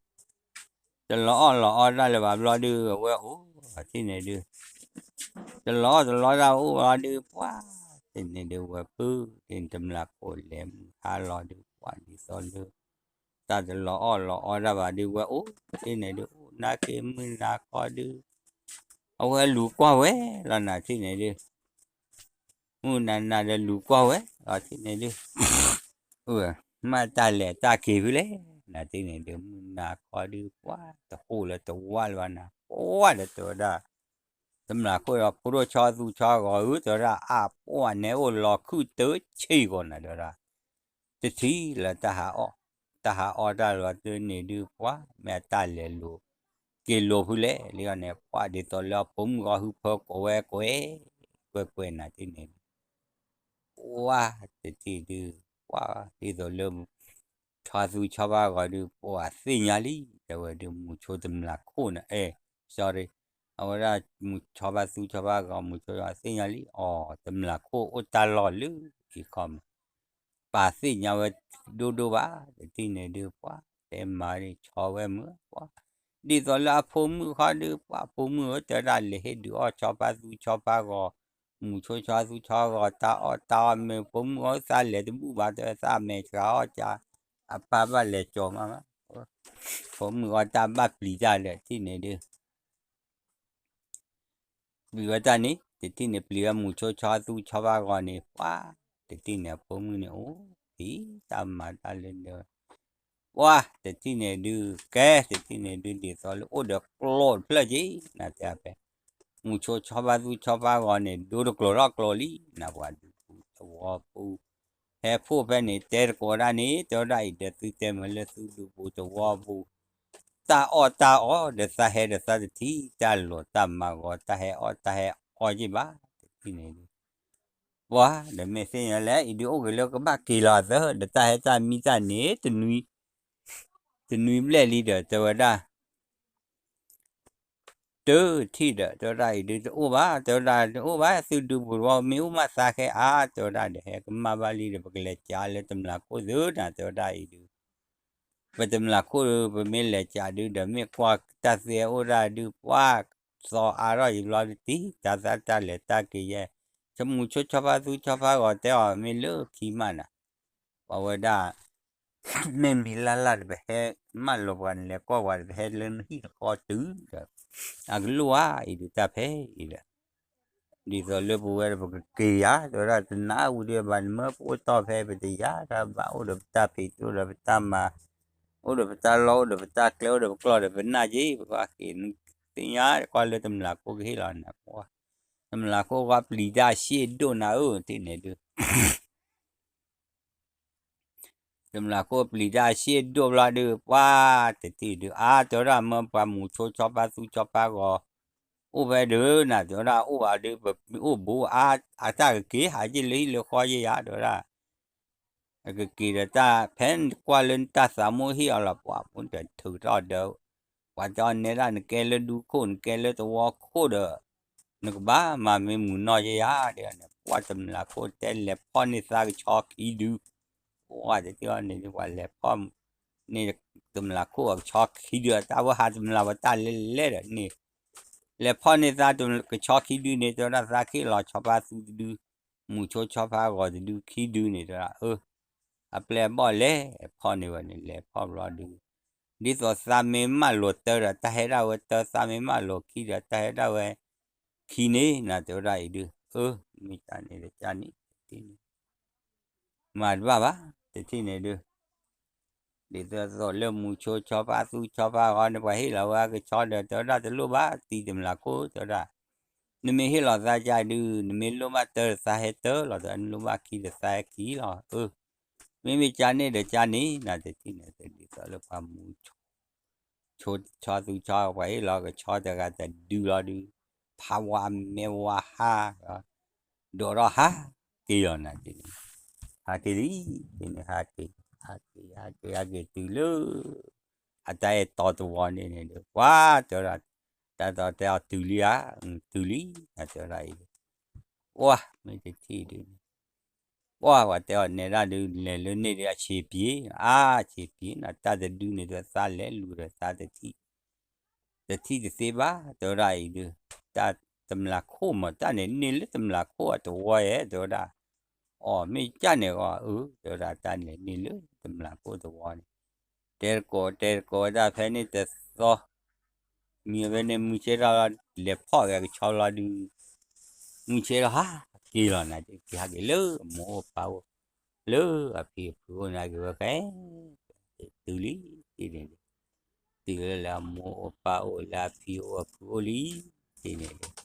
တလီၤအီၣ်လီၤအီတၢ်လၢၤဘၣ်ဘျီဒုး အဝဲအိၣ်တထံၣ်န့ၣ်ဒုး တလီၤအီၣ်တလီၤတၢ်အိၣ်ဘျီဒုး ပှၤတထံၣ်န့ၣ်ဒုး ဝဲပုၢ်တထံၣ်န့ၣ် တမျၢ်ခိၣ်လဲၤမုၢ်ဟါလီၤဒုး ပှၤဒ်သိးလၢ တၢ်တလီၤအီၣ်လီၤအီတၢ်ဘၣ်ဒုး ဝဲအိၣ်တထံၣ်န့ၣ်ဒုး အိၣ်နၢ်က့ၤမုၢ်နၤခီဒုး အဝဲလူၤကွၢ်ဝဲလီၤ နၤတထံၣ်န့ၣ်ဒုး မုၢ်နၤနၤဒီးလူၤကွၢ်ဝဲ အီၤထံၣ်န့ၣ်ဒုး မ့ၢ်တၢ်လဲၤတၢ်က့ၤဖဲလဲၣ် နၤထံၣ်န့ၣ်ဒုး မုၢ်နၤခီဒုး ပှၤတဟူးလၢတဝါလၢၤဘၣ်နၤ ပှၤဒီးတဲဝဲဒၣ် တမျၢ်ခိၣ်ဒီးဖိဒိၣ်ဆီသူဆီဂီၤဧၢ တဲဝဲဒၣ် အါပှၤနဲအိၣ်လီၤခုၣ်တၢဆံးဂီၤနၤ တဲဝဲဒၣ် တထံၣ်လၢ တၢ်ဟးအီၣ်တၢ်လီၤတန့ၣ်ဒုး ပှၤမ့ၢ်အတၢ်လဲၤလိၤ က့ၤလိၤဖဲလဲၣ်လံအီၤန့ၣ် ပှၤဒ်သိးလၢအဖိမုၣ်ဂီၤဟုဖၢကိးဝဲကွဲး ကွဲးကွဲးနၤထံၣ်န့ၣ်ဒုး ပှၤတထံၣ်ဒုး ပှၤဒ်သိးလၢ ဆီသူဆီဖါဂီၤဒုး ပှၤသ့ၣ်ညါလံ တဲဝဲဒုး မူၤဆိတမျၢ်ခိၣ်န့ၣ် အဲ sorry အဝဲဒၣ်မူၤဆီဖါသူဆီဖါဂီၤ မူၤဆိသ့ၣ်ညါလံ အီၤ တမျၢ်ခိၣ်အိၣ်တၢ်လီၢ်လၢအံၤခီမး ပာ်သ့ၣ်ညါဝဲဒိၣ်ဒိၣ်ဘၣ် တထံၣ်န့ၣ်ဒုး ပှၤတဲမၤဒုး ဆီဝဲမုာ် ပှၤ ဒ်သိးလၢအဖိမုၣ်ခီဒုး ပှၤဖိမုၣ်ဧၢ တဲဝဲဒၣ် လဲၤဟ့ၣ်ဒုးအီၣ်ဆီဖါသူဆီဖါဂီၤ မူၤဆိဆီသူဆီဂီၤ တၢ်အီၣ်တၢ်အီၣ်မ့ၢ် ဖိမုၣ်အီၣ်သးလဲၤတဘူၣ်ဘၣ် တဲဝဲသးမဲာ်ဆှးအီၣ်ကၠါ အပၢ်ဘၣ်လဲၤကၠီၤမးမး ဖိမုၣ်အီၣ်တၢ်ဘၣ်ပျံၤတၢ်ဒီး တထံၣ်န့ၣ်ဒုး ပျံၤဝဲတၢ်န့ၣ် တထံၣ်န့ၣ် ပျံၤဝဲမူၤဆိဆီသူဆီဖါဂီၤန့ၣ် ပှၤ တထံၣ်န့ၣ် အဖိမုၣ်န့ၣ် အိၣ်ဖံး တၢ်မၤတၢ်လၢဒၢး ပှၤ တထံၣ်န့ၣ်ဒုး ကဲ တထံၣ်န့ၣ်ဒုး ဒ်သိးလၢအိၣ်ဒီးကျိာ်တဖျၢၣ်က့ၤ နၤတဲဖဲ မူၤဆိဆီဖါသူဆီဖါဂီၤန့ၣ် ဒိတကျိာ်ထီၣ်ကျိာ်လံ နၤပှၤဒုးပူၤသဝီပူၤ ဟဲဖှိၣ်ဖဲန့ၣ် တဲတကိးဒၣ်န့ၣ် တဲဝဲဒၣ်အံၤဒီး သုတဲမ့ၢ်လၢသုဒုးပူၤသဝီပူၤ တၢ်အီၣ်တၢ်အီဒီး သးဟဲဒီးသးတထံၣ် တၢ်လိာ်တၢ်မၤဂီၤ တၢ်ဟဲအီၣ်တၢ်ဟဲအီၣ်က့ၤဘၣ် တထံၣ်န့ၣ်ဒုး ပှၤ ဒီးမ့ၢ်သ့ၣ်ညါလဲၣ် အံၤဒုးအိၣ်က့ၤလၢကဘၣ်က့ၤလီၤအသး ဒီးတၢ်ဟဲတၢ်မံတၢ်န့ၣ် တနွံ တနွံဘျဲၣ်လံဒီး တဲဝဲဒၣ် တထံၣ်ဒီး တဲဝဲဒၣ်အံၤဒုးတအိၣ်ဘၣ် တဲဝဲဒၣ်တအိၣ်ဘၣ် သုဒုးပူၤသဝီ မ့ၢ်အိၣ်မးသးဃဲအါ တဲဝဲဒၣ်ဒီး ဟဲကမၣ်ဘၣ်လံဒီး ပကလဲၤကးလၢတမျၢ်ခိၣ်သုနၤ တဲဝဲဒၣ်အံၤဒုး ပတမျၢ်ခိၣ်ဒုး ပမ့ၢ်လဲၤကးဒုးဒီး မ့ၢ်ကွၢ်တၢ်သ့အိၣ်ဒၣ်ဒုး ပှၤသီအါထီၣ်ယံၤဘျီဒုး တံၤတၢ်သၣ်တၢ်လဲၤတၢ်က့ၤယဲ ဆမူၤဆိဆီဖါသူဆီဖါဂီၤတဲအီၤ မ့ၢ်လၢခံမးနၤ ပှၤဝဲဒၣ် မ့ၢ်မံၤလၢ်လၢ်ဒီး ပဟဲမၢလီၤပှၤ နလဲၤကွၢ်ပှၤဒီး ပဟဲလၢနဟံၣ်နဃီတုၤဒီး အကလိၣ်ဧါ အံၤဒုးတၢ်ဖဲအံၤဒီး ဒ်သိးလၢပဝဲဒီးပကက့ၤယၤ တဲဝဲဒၣ်တနးအူဒုးဘၣ် နမ့ၢ်ပအိၣ်တီၢ်ဖဲပတယၤတၢ်ဘၣ် အိၣ်ဒီးပတၢ်ဖံး အိၣ်ဒီးပတၢ်မၤ အိၣ်ဒီးပတၢ်လီၢ် အိၣ်ဒီးပတၢ်ကျဲ အိၣ်ဒီးပကျီၢ်ဒီး ပနၢ်က့ၤ ပကသ့ၣ်ညါကွၢ်လၢတမျၢ်ခိၣ်ကဟ့ၣ်လီၤနၤ တမျၢ်ခိၣ်ဂီၢ်ပျံၤတၢ်အရှ့ဒိၣ်နၤဧၢ တထံၣ်န့ၣ်ဒုး တမျၢ်ခိၣ်ပျံၤတၢ်အရှ့ဒိၣ်ဘျီဒုး ပှၤတထံၣ်ဒုး အါ တဲဝဲဒၣ်မ့ၢ်ပှၤမူၤဆိဆီဖါသူဆီဖါဂီၤ အိၣ်ဖဲဒုးနၤ တဲဝဲဒၣ်အိၣ်ဘၣ်ဒုး ပအိၣ်ဘူးအါ အတၢ်ကက့ၤဟးက့ၤလၢဟံၣ်လၢဃီယဲယၤ တဲဝဲဒၣ် အကက့ၤဒီးတၢ် ဖဲနကွၢ်လၢနတၢ်သးမိၣ်ဟ့ၣ်အီၤလီၤ ပှၤဖိတထုးထီၣ်ဒီး ပှၤတဲအီၤနဲဒၣ်နကဲလၢဒူခိၣ် နကဲလၢသဝီခိၣ်ဒီး နကဘၣ်မၤမ့ၢ်မုာ်နီၢ်ယဲယၤ တဲန့ၣ် ပှၤတမျၢ်ခိၣ်တဲလဲၤဖီၣ်န့ၢ်သးကဆီခံဒု ပှၤတထံၣ်အီၤန့ၣ် ပှၤလဲၤဖီၣ်န့ၢ်တမျၢ်ခိၣ်အကဆီခံဒု တၢ်ဝဲဟးတမျၢ်ပှၤတၢ်လဲၤလဲၤဒီးန့ၣ် လဲၤဖီၣ်န့ၢ်သးကဆီခံဒုန့ၣ် တဲဝဲဒၣ်သးခ့ၣ်လီၤဆီဖါသူတဒု မူၤဆိဆီဖါဂီၤတဒုခံဒုန့ၣ် တဲဝဲဒၣ် အၢ အပျဲၢ်အဘီၣ်လဲၤဖီၣ်န့ၢ်ဝဲန့ၣ် လဲၤဖီၣ်ဘျီဒုး ဒ်သိးသးမ့ၢ်မၢလိာ်တၢ်ဒီး တၢ်ဟဲဒၣ်ဝဲတၢ် သးမ့ၢ်မၢလိာ်ခံဒီး တၢ်ဟဲဒၣ်ဝဲခံန့ၣ် နၤတဲဝဲဒၣ်အံၤဒုး အၢ မ့ၢ်တၢ်န့ၣ်ဒီးကန့ၣ် တထံၣ်န့ၣ် မၤတဘၣ်ဘၣ် တထံၣ်န့ၣ်ဒုး ဒ်သိးသိးလၢမူၤဆိဆီဖါသူဆီဖါဂီၤန့ၣ် ပှၤဟ့ၣ်လီၤဝဲအကဆီဒီး တဲဝဲဒၣ်တလိၣ်ဘၣ် တံၤတမျၢ်ခိၣ် တဲဝဲဒၣ် နမ့ၢ်ဟ့ၣ်လီၤသးကဒုး နမ့ၢ်လိၣ်ဘၣ်တၢ်ဒီးသးဟဲတၢ်လီၤ တဲဝဲ နလိၣ်ဘၣ်ခံဒီးသးဟဲခံလီၤ အၢ မ့မ့ၢ်ကန့ၣ်ဒီးကန့ၣ် နၤတထံၣ်န့ၣ် ဒ်သိးလၢပှၤမူၤဆိ ဆိဆီသူဆီ ပှၤဟ့ၣ်လီၤကဆီတဂၤတဒုလီၤဒုး ဖးဝါမဲဝါဟါ ဒိးထီၣ်ဟးက့ၤလီၤနၤ တထံၣ်န့ၣ် ဟးက့ၤလံ တထံၣ်န့ၣ် ဟးက့ၤ ဟးက့ၤ ဟးက့ၤ ဟးက့ၤတုၤလၢ အတၢ်အဲၣ်တီသဝီန့ၣ်န့ၣ်ဒီး ပှၤတဲဝဲဒၣ် တၢ်တီတဲအီၤတုၤလံဧါ တုၤလံ နၤတဲဝဲဒၣ်အံၤ ပှၤမ့ၢ်တထံၣ်ဒုးန့ၣ် ပှၤပှၤတဲအီၤနဲဒၣ်ဒုး လဲၤလၢန့ၣ်ဒီးအဆံးပျ့ၤ အါဆံးပျ့ၤ နၤတၢ်တဒုန့ၣ်ဒီးသးလဲၤလူၤဒီးသးတထံၣ် တထံၣ်တသ့ဘၣ် တဲဝဲဒၣ်အံၤဒုး တၢ်တမျၢ်ခိၣ်မး တၢ်န့ၣ်န့ၢ်လၢတမျၢ်ခိၣ်အသဝီယဲ တဲဝဲဒၣ် အီၤမ့ၢ်ကန့ၣ်ဂီၤ အၢ တဲဝဲဒၣ် တၢ်န့ၣ်န့ၢ်လၢတမျၢ်ခိၣ်သဝီန့ၣ် တဲတကိးတဲတကိးဝဲဒၣ်ဖဲန့ၣ်တသီ မ့ၢ်ဖဲန့ၣ်မုၢ်ဆ့ၣ်ထီၣ်လီၤ လဲၤဖီၣ်က့ၤကဆီလီၤဒုး မုၢ်ဆ့ၣ်ထီၣ်ဟး က့ၤလီၤနၤ က့ၤဟဲက့ၤလၢအမိၢ်အိၣ်ပၢ်အိၣ် လၢအဖံအဖုအိၣ်န့ၣ် က့ၤဝဲဃဲ တုၤလံ တထံၣ်န့ၣ်ဒုး တုၤလၢလၢအမိၢ်အိၣ်ပၢ်အိၣ်လၢအဖံအိၣ်အဖုအိၣ်လံ တထံၣ်န့ၣ်ဒုး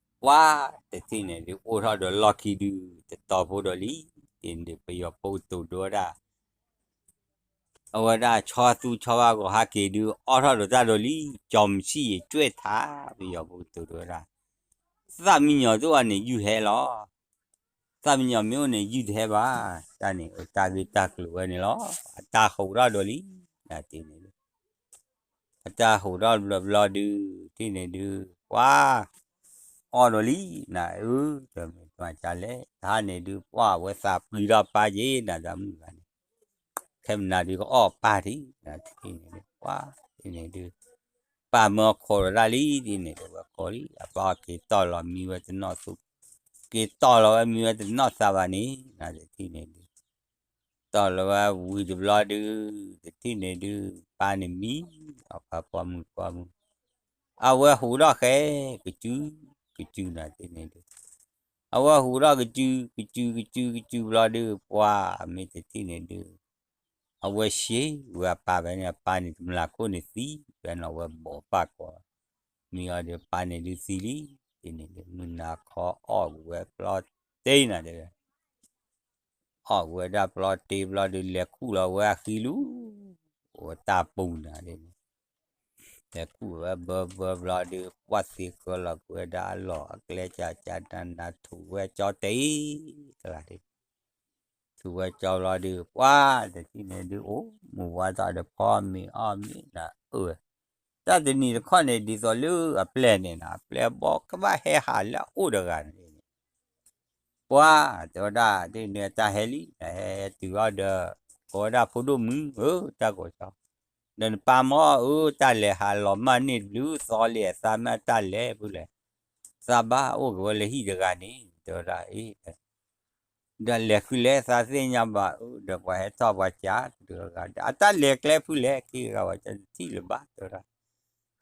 ပှၤ တထံၣ်န့ၣ်ဒုး အိၣ်ထီၣ်ဒီးလီၢ်ခံဒုး တတီၤဖိဒီးလံ တထံၣ်န့ၣ်ဒုး ပယီၤဖိကတိၤဒိဝဲဒၣ် အဝဲဒၣ်ဆီသူဆီဘၣ်ဂီၤဟဲက့ၤဒုး အီၣ်ထီၣ်ဒီးတၢ်ဒီးလံ ကၠီၤမဆံၣ်ယကွဲးထါ ပယီၤဖိကတိၤဒိဝဲဒၣ် သၣ်မံညီၤတအိၣ်န့ၣ် ယုၢ်ဟဲလီၤ သၣ်မံညီၤမ့ၢ်အိၣ်န့ၣ် ယုၢ်တဟဲဘၣ် တၢ်န့ၣ် တၢ်ဂ့ၢ်တၢ်ကျိၤဝဲန့ၣ်လီၤ အတၢ်ဟူးထီၣ်ဒီးလံ တထံၣ်န့ၣ်ဒုး အတၢ်ဟူးထီၣ်ဘျီဘျီဒုး တထံၣ်န့ၣ်ဒုး ပှၤ အီၣ်ဒီးလံ နၤအၢ တမ့ၢ်တမၤကလဲၣ် တဟါန့ၣ်ဒုး ပှၤအဝဲသးပှံထီၣ်ပၢ်က့ၤ နၤတၢ်မုၢ်ဂၤန့ၣ် ခဲမနၤဒုးကအီၣ်ပၢ်ထံၣ် တထံၣ်န့ၣ်ဒုး ပှၤ တထံၣ်န့ၣ်ဒုး ပၢ်မၢအခိးဒီးတၢ်လံ တထံၣ်န့ၣ်ဒုး ဝဲကိးလံ အပၢ်အီၣ်က့ၤတီၢ်လီၤမံဝဲတနီၣ်သူ က့ၤတီၢ်လီၤဝဲမံဝဲတနီၣ်သးဘၣ်န့ၣ် နၤတထံၣ်န့ၣ်ဒုး တီၢ်လီၤဝဲဝံၤတဘျီဒုး တထံၣ်န့ၣ်ဒုး ပၢ်န့ၣ်မံ အီၣ်ဖးပှၢ်မုၢ်ပှၢ်မုၢ် အဝဲဟူးထီၣ်ဃဲ ကစု ကစု နၤတထံၣ်န့ၣ်ဒုး အဝဲဟူးထီၣ်ကစု ကစု ကစု ကစုဘျီဒုး ပှၤ မ့ၢ်တထံၣ်န့ၣ်ဒုး အဝဲရှဲဝဲအပၢ်ဖဲန့ၣ် အပၢ်န့ၣ်တမျးခိၣ်န့ၣ်သံ ဖဲန့ၣ်အဝဲဘီးပၢ်ကိး မံအီၤဒုး ပၢ်န့ၣ်ဒုးသံလံ တထံၣ်န့ၣ်ဒုး မုၢ်နၤခီအီၣ်က့ၤဝဲပျီတ့နၤတဲဝဲ အီၣ်က့ၤဝဲဒၣ်ပျီတ့ဘျီဒုး လဲၤခူၣ်လီၤဝဲအဃံလူၤ အတၢ်ပူၤနၤဒ်န့ၣ် လဲၤခူၣ်ဝဲဘၢဘၢဘျီဒုး ပှၢ်သ့ဃၢလီၤကွံာ်ဝဲဒၣ်အလီၢ်အကျဲကၢ်ကၢ်နၤနၤ ထူးဝဲကၠီတ့ တဂၤဒ် ထူးဝဲကၠီဘျီဒုး ပှၢ်တထံၣ်န့ၣ်ဒုး အိၣ်မုာ်ဝါထီၣ်ဒီးဖီမ့ၤအီၣ်မ့ၤနၤအၢ တၢ်တနံၤတခီန့ၣ် ဒ်သိးလၢအပျဲၢ်န့ၣ်နၤ အပျဲၢ်ဘီကဘၣ်ဟဲဟးလၢအအိၣ်တဂၤန့ၣ် ပှၤ တဲဝဲဒၣ် တထံၣ်န့ၣ် တၢ်ဟဲလံ ဟဲတုၤအီၤဒီး ကိးဝဲဒၣ်ဖိဒိၣ်မုၣ်ဧၢ တၢ်ကိးကၠီ ဒီးနပၢ်မၢအၢ တၢ်လဲၤဟးလီၤမၢ်န့ၢ်တဘျုးသီလံ အသးမ့ၢ်တၢ်လဲၤဖုလဲၣ် သးဘၣ်အိၣ်က့ၤဝဲလၢဟံၣ်တဂၤန့ၣ် တဲဝဲဒၣ်အံၤ ဒီးလဲၤဃုလဲၣ် သးသ့ၣ်ညါဘၣ်အၢ ဒီးပှၤဟဲထီၣ်ပှၤကးတဂၤဒီး အတၢ်လဲၤကျဲဖုလဲၣ် ခံဂၤဝဲတထံၣ်လၢၤဘၣ် တဲဝဲဒၣ်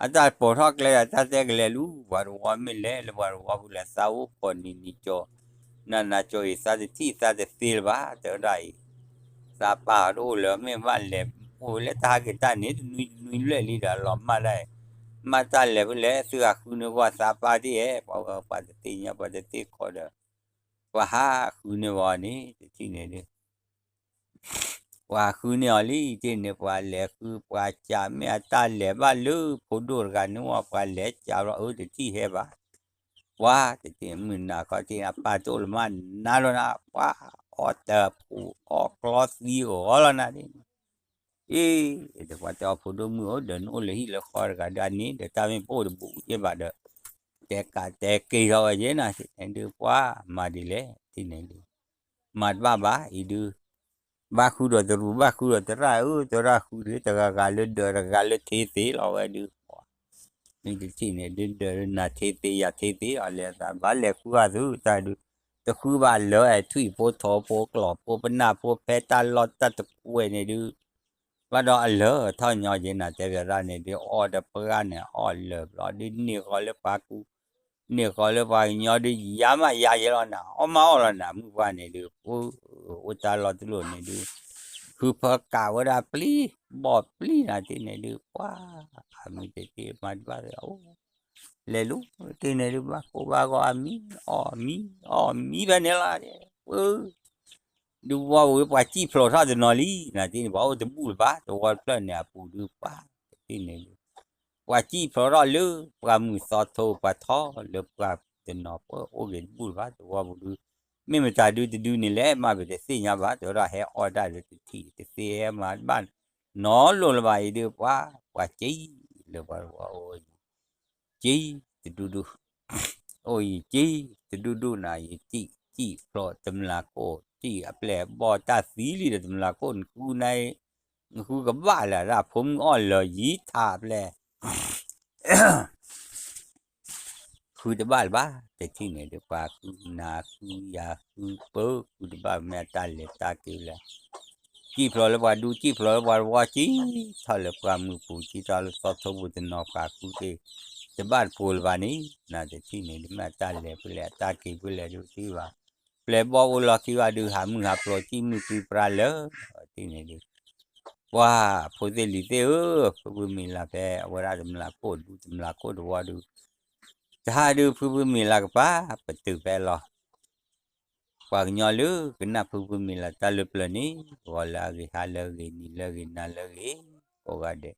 အတၢ်ပိာ်ထီၣ်ကျဲဒီး တၢ်တဲကလဲၤလူၤ ပှၤတဝီမ့ၢ်လဲၤလၢပှၤတဝီဖုလဲၣ် သးအိၣ်ပိာ်နံၤနံၤကၠီ နၤနၤကၠီအံၤ သးတထံၣ်သးတသ့လၢၤဘၣ် တဲဝဲဒၣ်အံၤ သးပၢ်တအိၣ်လၢၤ မ့ၢ်ဘၣ်လဲၤအိၣ်လၢတၢ်ဟးက့ၤတၢ်န့ၣ် တနွံတနွံလွဲၢ်လံဒီး အလီၤမၢ်ဒၣ်အံၤ မၢ်တၢ်လဲၤဖုလဲၣ် သုဟးဃုန့ၢ်ပှၤသးပၢ်တ့ၢ်ဧဲ ပှၤဝဲပှၤတသ့ၣ်ညါ ပှၤတသ့ၣ်ခီဒီး ပှၤဟးဃုန့ၢ်ဝဲန့ၣ် တထံၣ်န့ၣ်ဒုး ပှၤဃုန့ၢ်အီၤလံ တထံၣ်န့ၣ် ပှၤလဲၤဃု ပှၤကးမ့ၢ်အတၢ်လဲၤဘၣ်လၢဖိဒိၣ်တဂၤန့ၣ်ဝဲ ပှၤလဲၤကးဘျီ အၢ တထံၣ်ဟဲဘၣ် ပှၤတထံၣ်မုၢ်နၤခီတထံၣ် အပၢ်တအိၣ်လၢၤမးနၤလီၤနၤ ပှၤအီၣ်တၢ်ဖှူးအီၣ်ကျီသံအီၤလီၤနၤဒ်န့ၣ် အ့ ဒီးပှၤတဲအီၤဖိဒိၣ်မုၣ်ဧၢ ဒီးနအိၣ်လၢဟံၣ်လၢဃီတဂၤဒီးအန့ၣ် ဒီးတၢ်မ့ၢ်ပအိၣ်တဘူးက့ဘၣ်ဒီး တဲကးတဲက့ၤထီၣ်ဝဲယဲနၤ တထံၣ်န့ၣ်ဒုး ပှၤမၤဒ်လဲၣ် တထံၣ်န့ၣ်ဒုး မၤတဘၣ်ဘၣ် အံၤဒုး ဘၣ်ဃုဒီးတရူး ဘၣ်ဃုဒီးတရၣ်ဧၢ တရၣ်ဃုဒုး တဂၤဂၤလၢဒၢး တဂၤလၢထ့သ့လီၤဝဲဒုး မ့ၢ်တထံၣ်န့ၣ်ဒုး ဒၢးလၢနၤထ့သ့ ယၤထ့သ့အီၤလဲၤသး ဘၣ်လဲၤဃုအသုတၢ်ဒုး တဃုဘၣ်လၢအဲၣ်ထွံၣ်ဖိထိးဖိကျီၢ်ဖိပနၢ်ဖိဖဲတၢ်လီၢ်တၢ်တကွဲးန့ၣ်ဒုး ဘၣ်ဒီးအလၢထီၣ်ညီယဲနၤ တဲဘၣ်ဒၣ်န့ၣ်ဒုး အီၣ်ဒီးပှၢ်န့ၣ် အီၣ်လၢာ်ဘျီဒုး န့ၢ်ဃီလၢပှၤကူ န့ၢ်ဃီလၢပှၤကညီဒုး ယၤမးယၤယဲလီၤနၤ အီၣ်မးအီၣ်လီၤနၤ မုၢ်ပှၢ်န့ၣ်ဒုး အိၣ်တၢ်လီၢ်တလီၢ်န့ၣ်ဒုး ဃုဖၢကးဝဲဒၣ်ပျံၤ ဘီၣ်ပျံၤနၤတထံၣ်န့ၣ်ဒုး ပှၤ အမုၢ်တထံၣ်မၤတဘၣ် လဲၤလူၤ တထံၣ်န့ၣ်ဒုး ဘၣ်ကိၢ်ဘၣ်ဂီၤအမံ အီၣ်မံ အီၣ်မံဖဲန့ၣ်လီၤ ပှၤ ဒုးဝီပူၤ ပှၤစံၣ်ဖျိးထီၣ်တနီၤလံ နၤတထံၣ်န့ၣ် ပှၤအိၣ်တဘူၣ်လၢၤဘၣ် တဝီတဖျၢၣ်န့ၣ် အပူၤဒုးပှၤ တထံၣ်န့ၣ်ဒုး ပှၤစံၣ်ဖျိးထီၣ်လၢ ပှၤမုၢ်သီထိ ပှၤထီလၢပှၤတနီၤ ပှၤအိၣ်ဂ့ၤတဘူၣ်လၢၤဘၣ် တဝီပူၤဒုး မ့ၢ်မတၤဒုးတဒုးန့ၣ်လဲၣ် မ့ၢ်ပတသ့ၣ်ညါဘၣ် တဲဝဲဒၣ်ဟဲအီၣ်တၢ်လၢတထံၣ် တသ့ဟဲမၤတဘၣ် နီလိၤလၢၤဘၣ်အံၤဒုး ပှၤ ပှၤစံၣ်လၢပှၤတဝီအိၣ် က့တဒူၣ်ဒူၣ် အိၣ်ယံၤက့တဒူၣ်ဒူၣ်နၤ ယစံၣ် စံၣ်ဖျိးတမျးခိၣ် စံၣ်အပျဲၢ်ဘီၣ်တၢ်သံလံဒီးတမျးခိၣ် နဃုနၤ နဃုကဘၣ်လၢၤဒၣ်ဖိမုၣ်အီၣ်လၢာ်ယံၤထးအပျဲၢ် ဃုတဘၣ်လၢၤဘၣ် တထံၣ်န့ၣ်ဒုး ပှၤဃုနၤဃုယၤဃုပၢ ဃုတဘၣ်မ့ၢ်အတၢ်လဲၤတၢ်က့ၤလဲၣ် စံၣ်ဖျိးလၢပှၤဒူ စံၣ်ဖျိးလၢပှၤတဝီ စံၣ်ထီၣ်လၢပှၤမုၢ်ပူၤ စံၣ်ထီၣ်လၢသီထိပူၤတနီၤ ပှၤဃုက့ၤ တဘၣ်တပိၤလၢၤဘၣ်န့ၣ် နတထံၣ်န့ၣ်ဒုး မ့ၢ်အတၢ်လဲၤဖဲလဲၣ် အတၢ်က့ၤဖဲလဲၣ်ဒုးတထံၣ်ဘၣ်. ပျဲၢ်ဘီၣ်အိၣ်လီၤခံဂၤဒုး ဟးမုၢ်ဟးဖျိး စံၣ်မုၢ်ပြံပြါလၢာ် တထံၣ်န့ၣ်ဒုး ပှၤဖိသ့ၣ်လံၤသ့ၣ်ဧၢ, ဖုဖုမံၤလၢ်ဖဲအဝဲဒၣ်တမျးခိၣ်ဒူတမျးခိၣ်တဝီဒုး တဟါဒုး ဖုဖုမံၤလၢ်ကပၤ ပတုာ်ဖဲလီၤ. ပှၤကညီလၢကနၣ်ဖုဖုမံၤလၢ်တၢ်လၢပျၢၤန့ၣ် ဂီၤလၢအဂ့ၤ ဟါလၢအဂ့ၤ နံၤလၢအဂ့ၤ နၤလၢအဂ့ၤ ကိးဂၤဒဲး,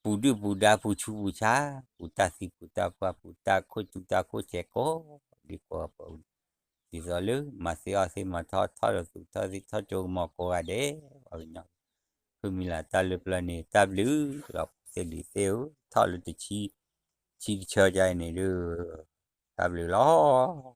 ပူၤဒုၣ်ပူၤဒါ ပူၤဆူးပူၤဆါ, ပူၤတၢ်သံပူၤတၢ်ပှၢ် ပူၤတၢ်ခိၣ်စူၤတၢ်ခိၣ်ဆဲး ကိးဒံကိးဂၤပူၤ, ဒ်သိးလၢမၤသ့အီၣ်သ့ မၤထီၣ်ထီၣ်ဒီးသူၣ်ထီၣ်သ့ထီၣ်ကၠိကမီၤကိးဂၤဒဲး, ပှၤကညီ ဖုမံၤလၢ်တၢ်လၢပျၢၤန့ၣ် တၢ်ဘျုးလီၤ ဖိသ့ၣ်လံၤသ့ၣ်ဧၢ, ထီၣ်လၢတဆံ ဆံတဆၢကါအံၤန့ၣ်ဒုး တၢ်ဘျုးလီၤ.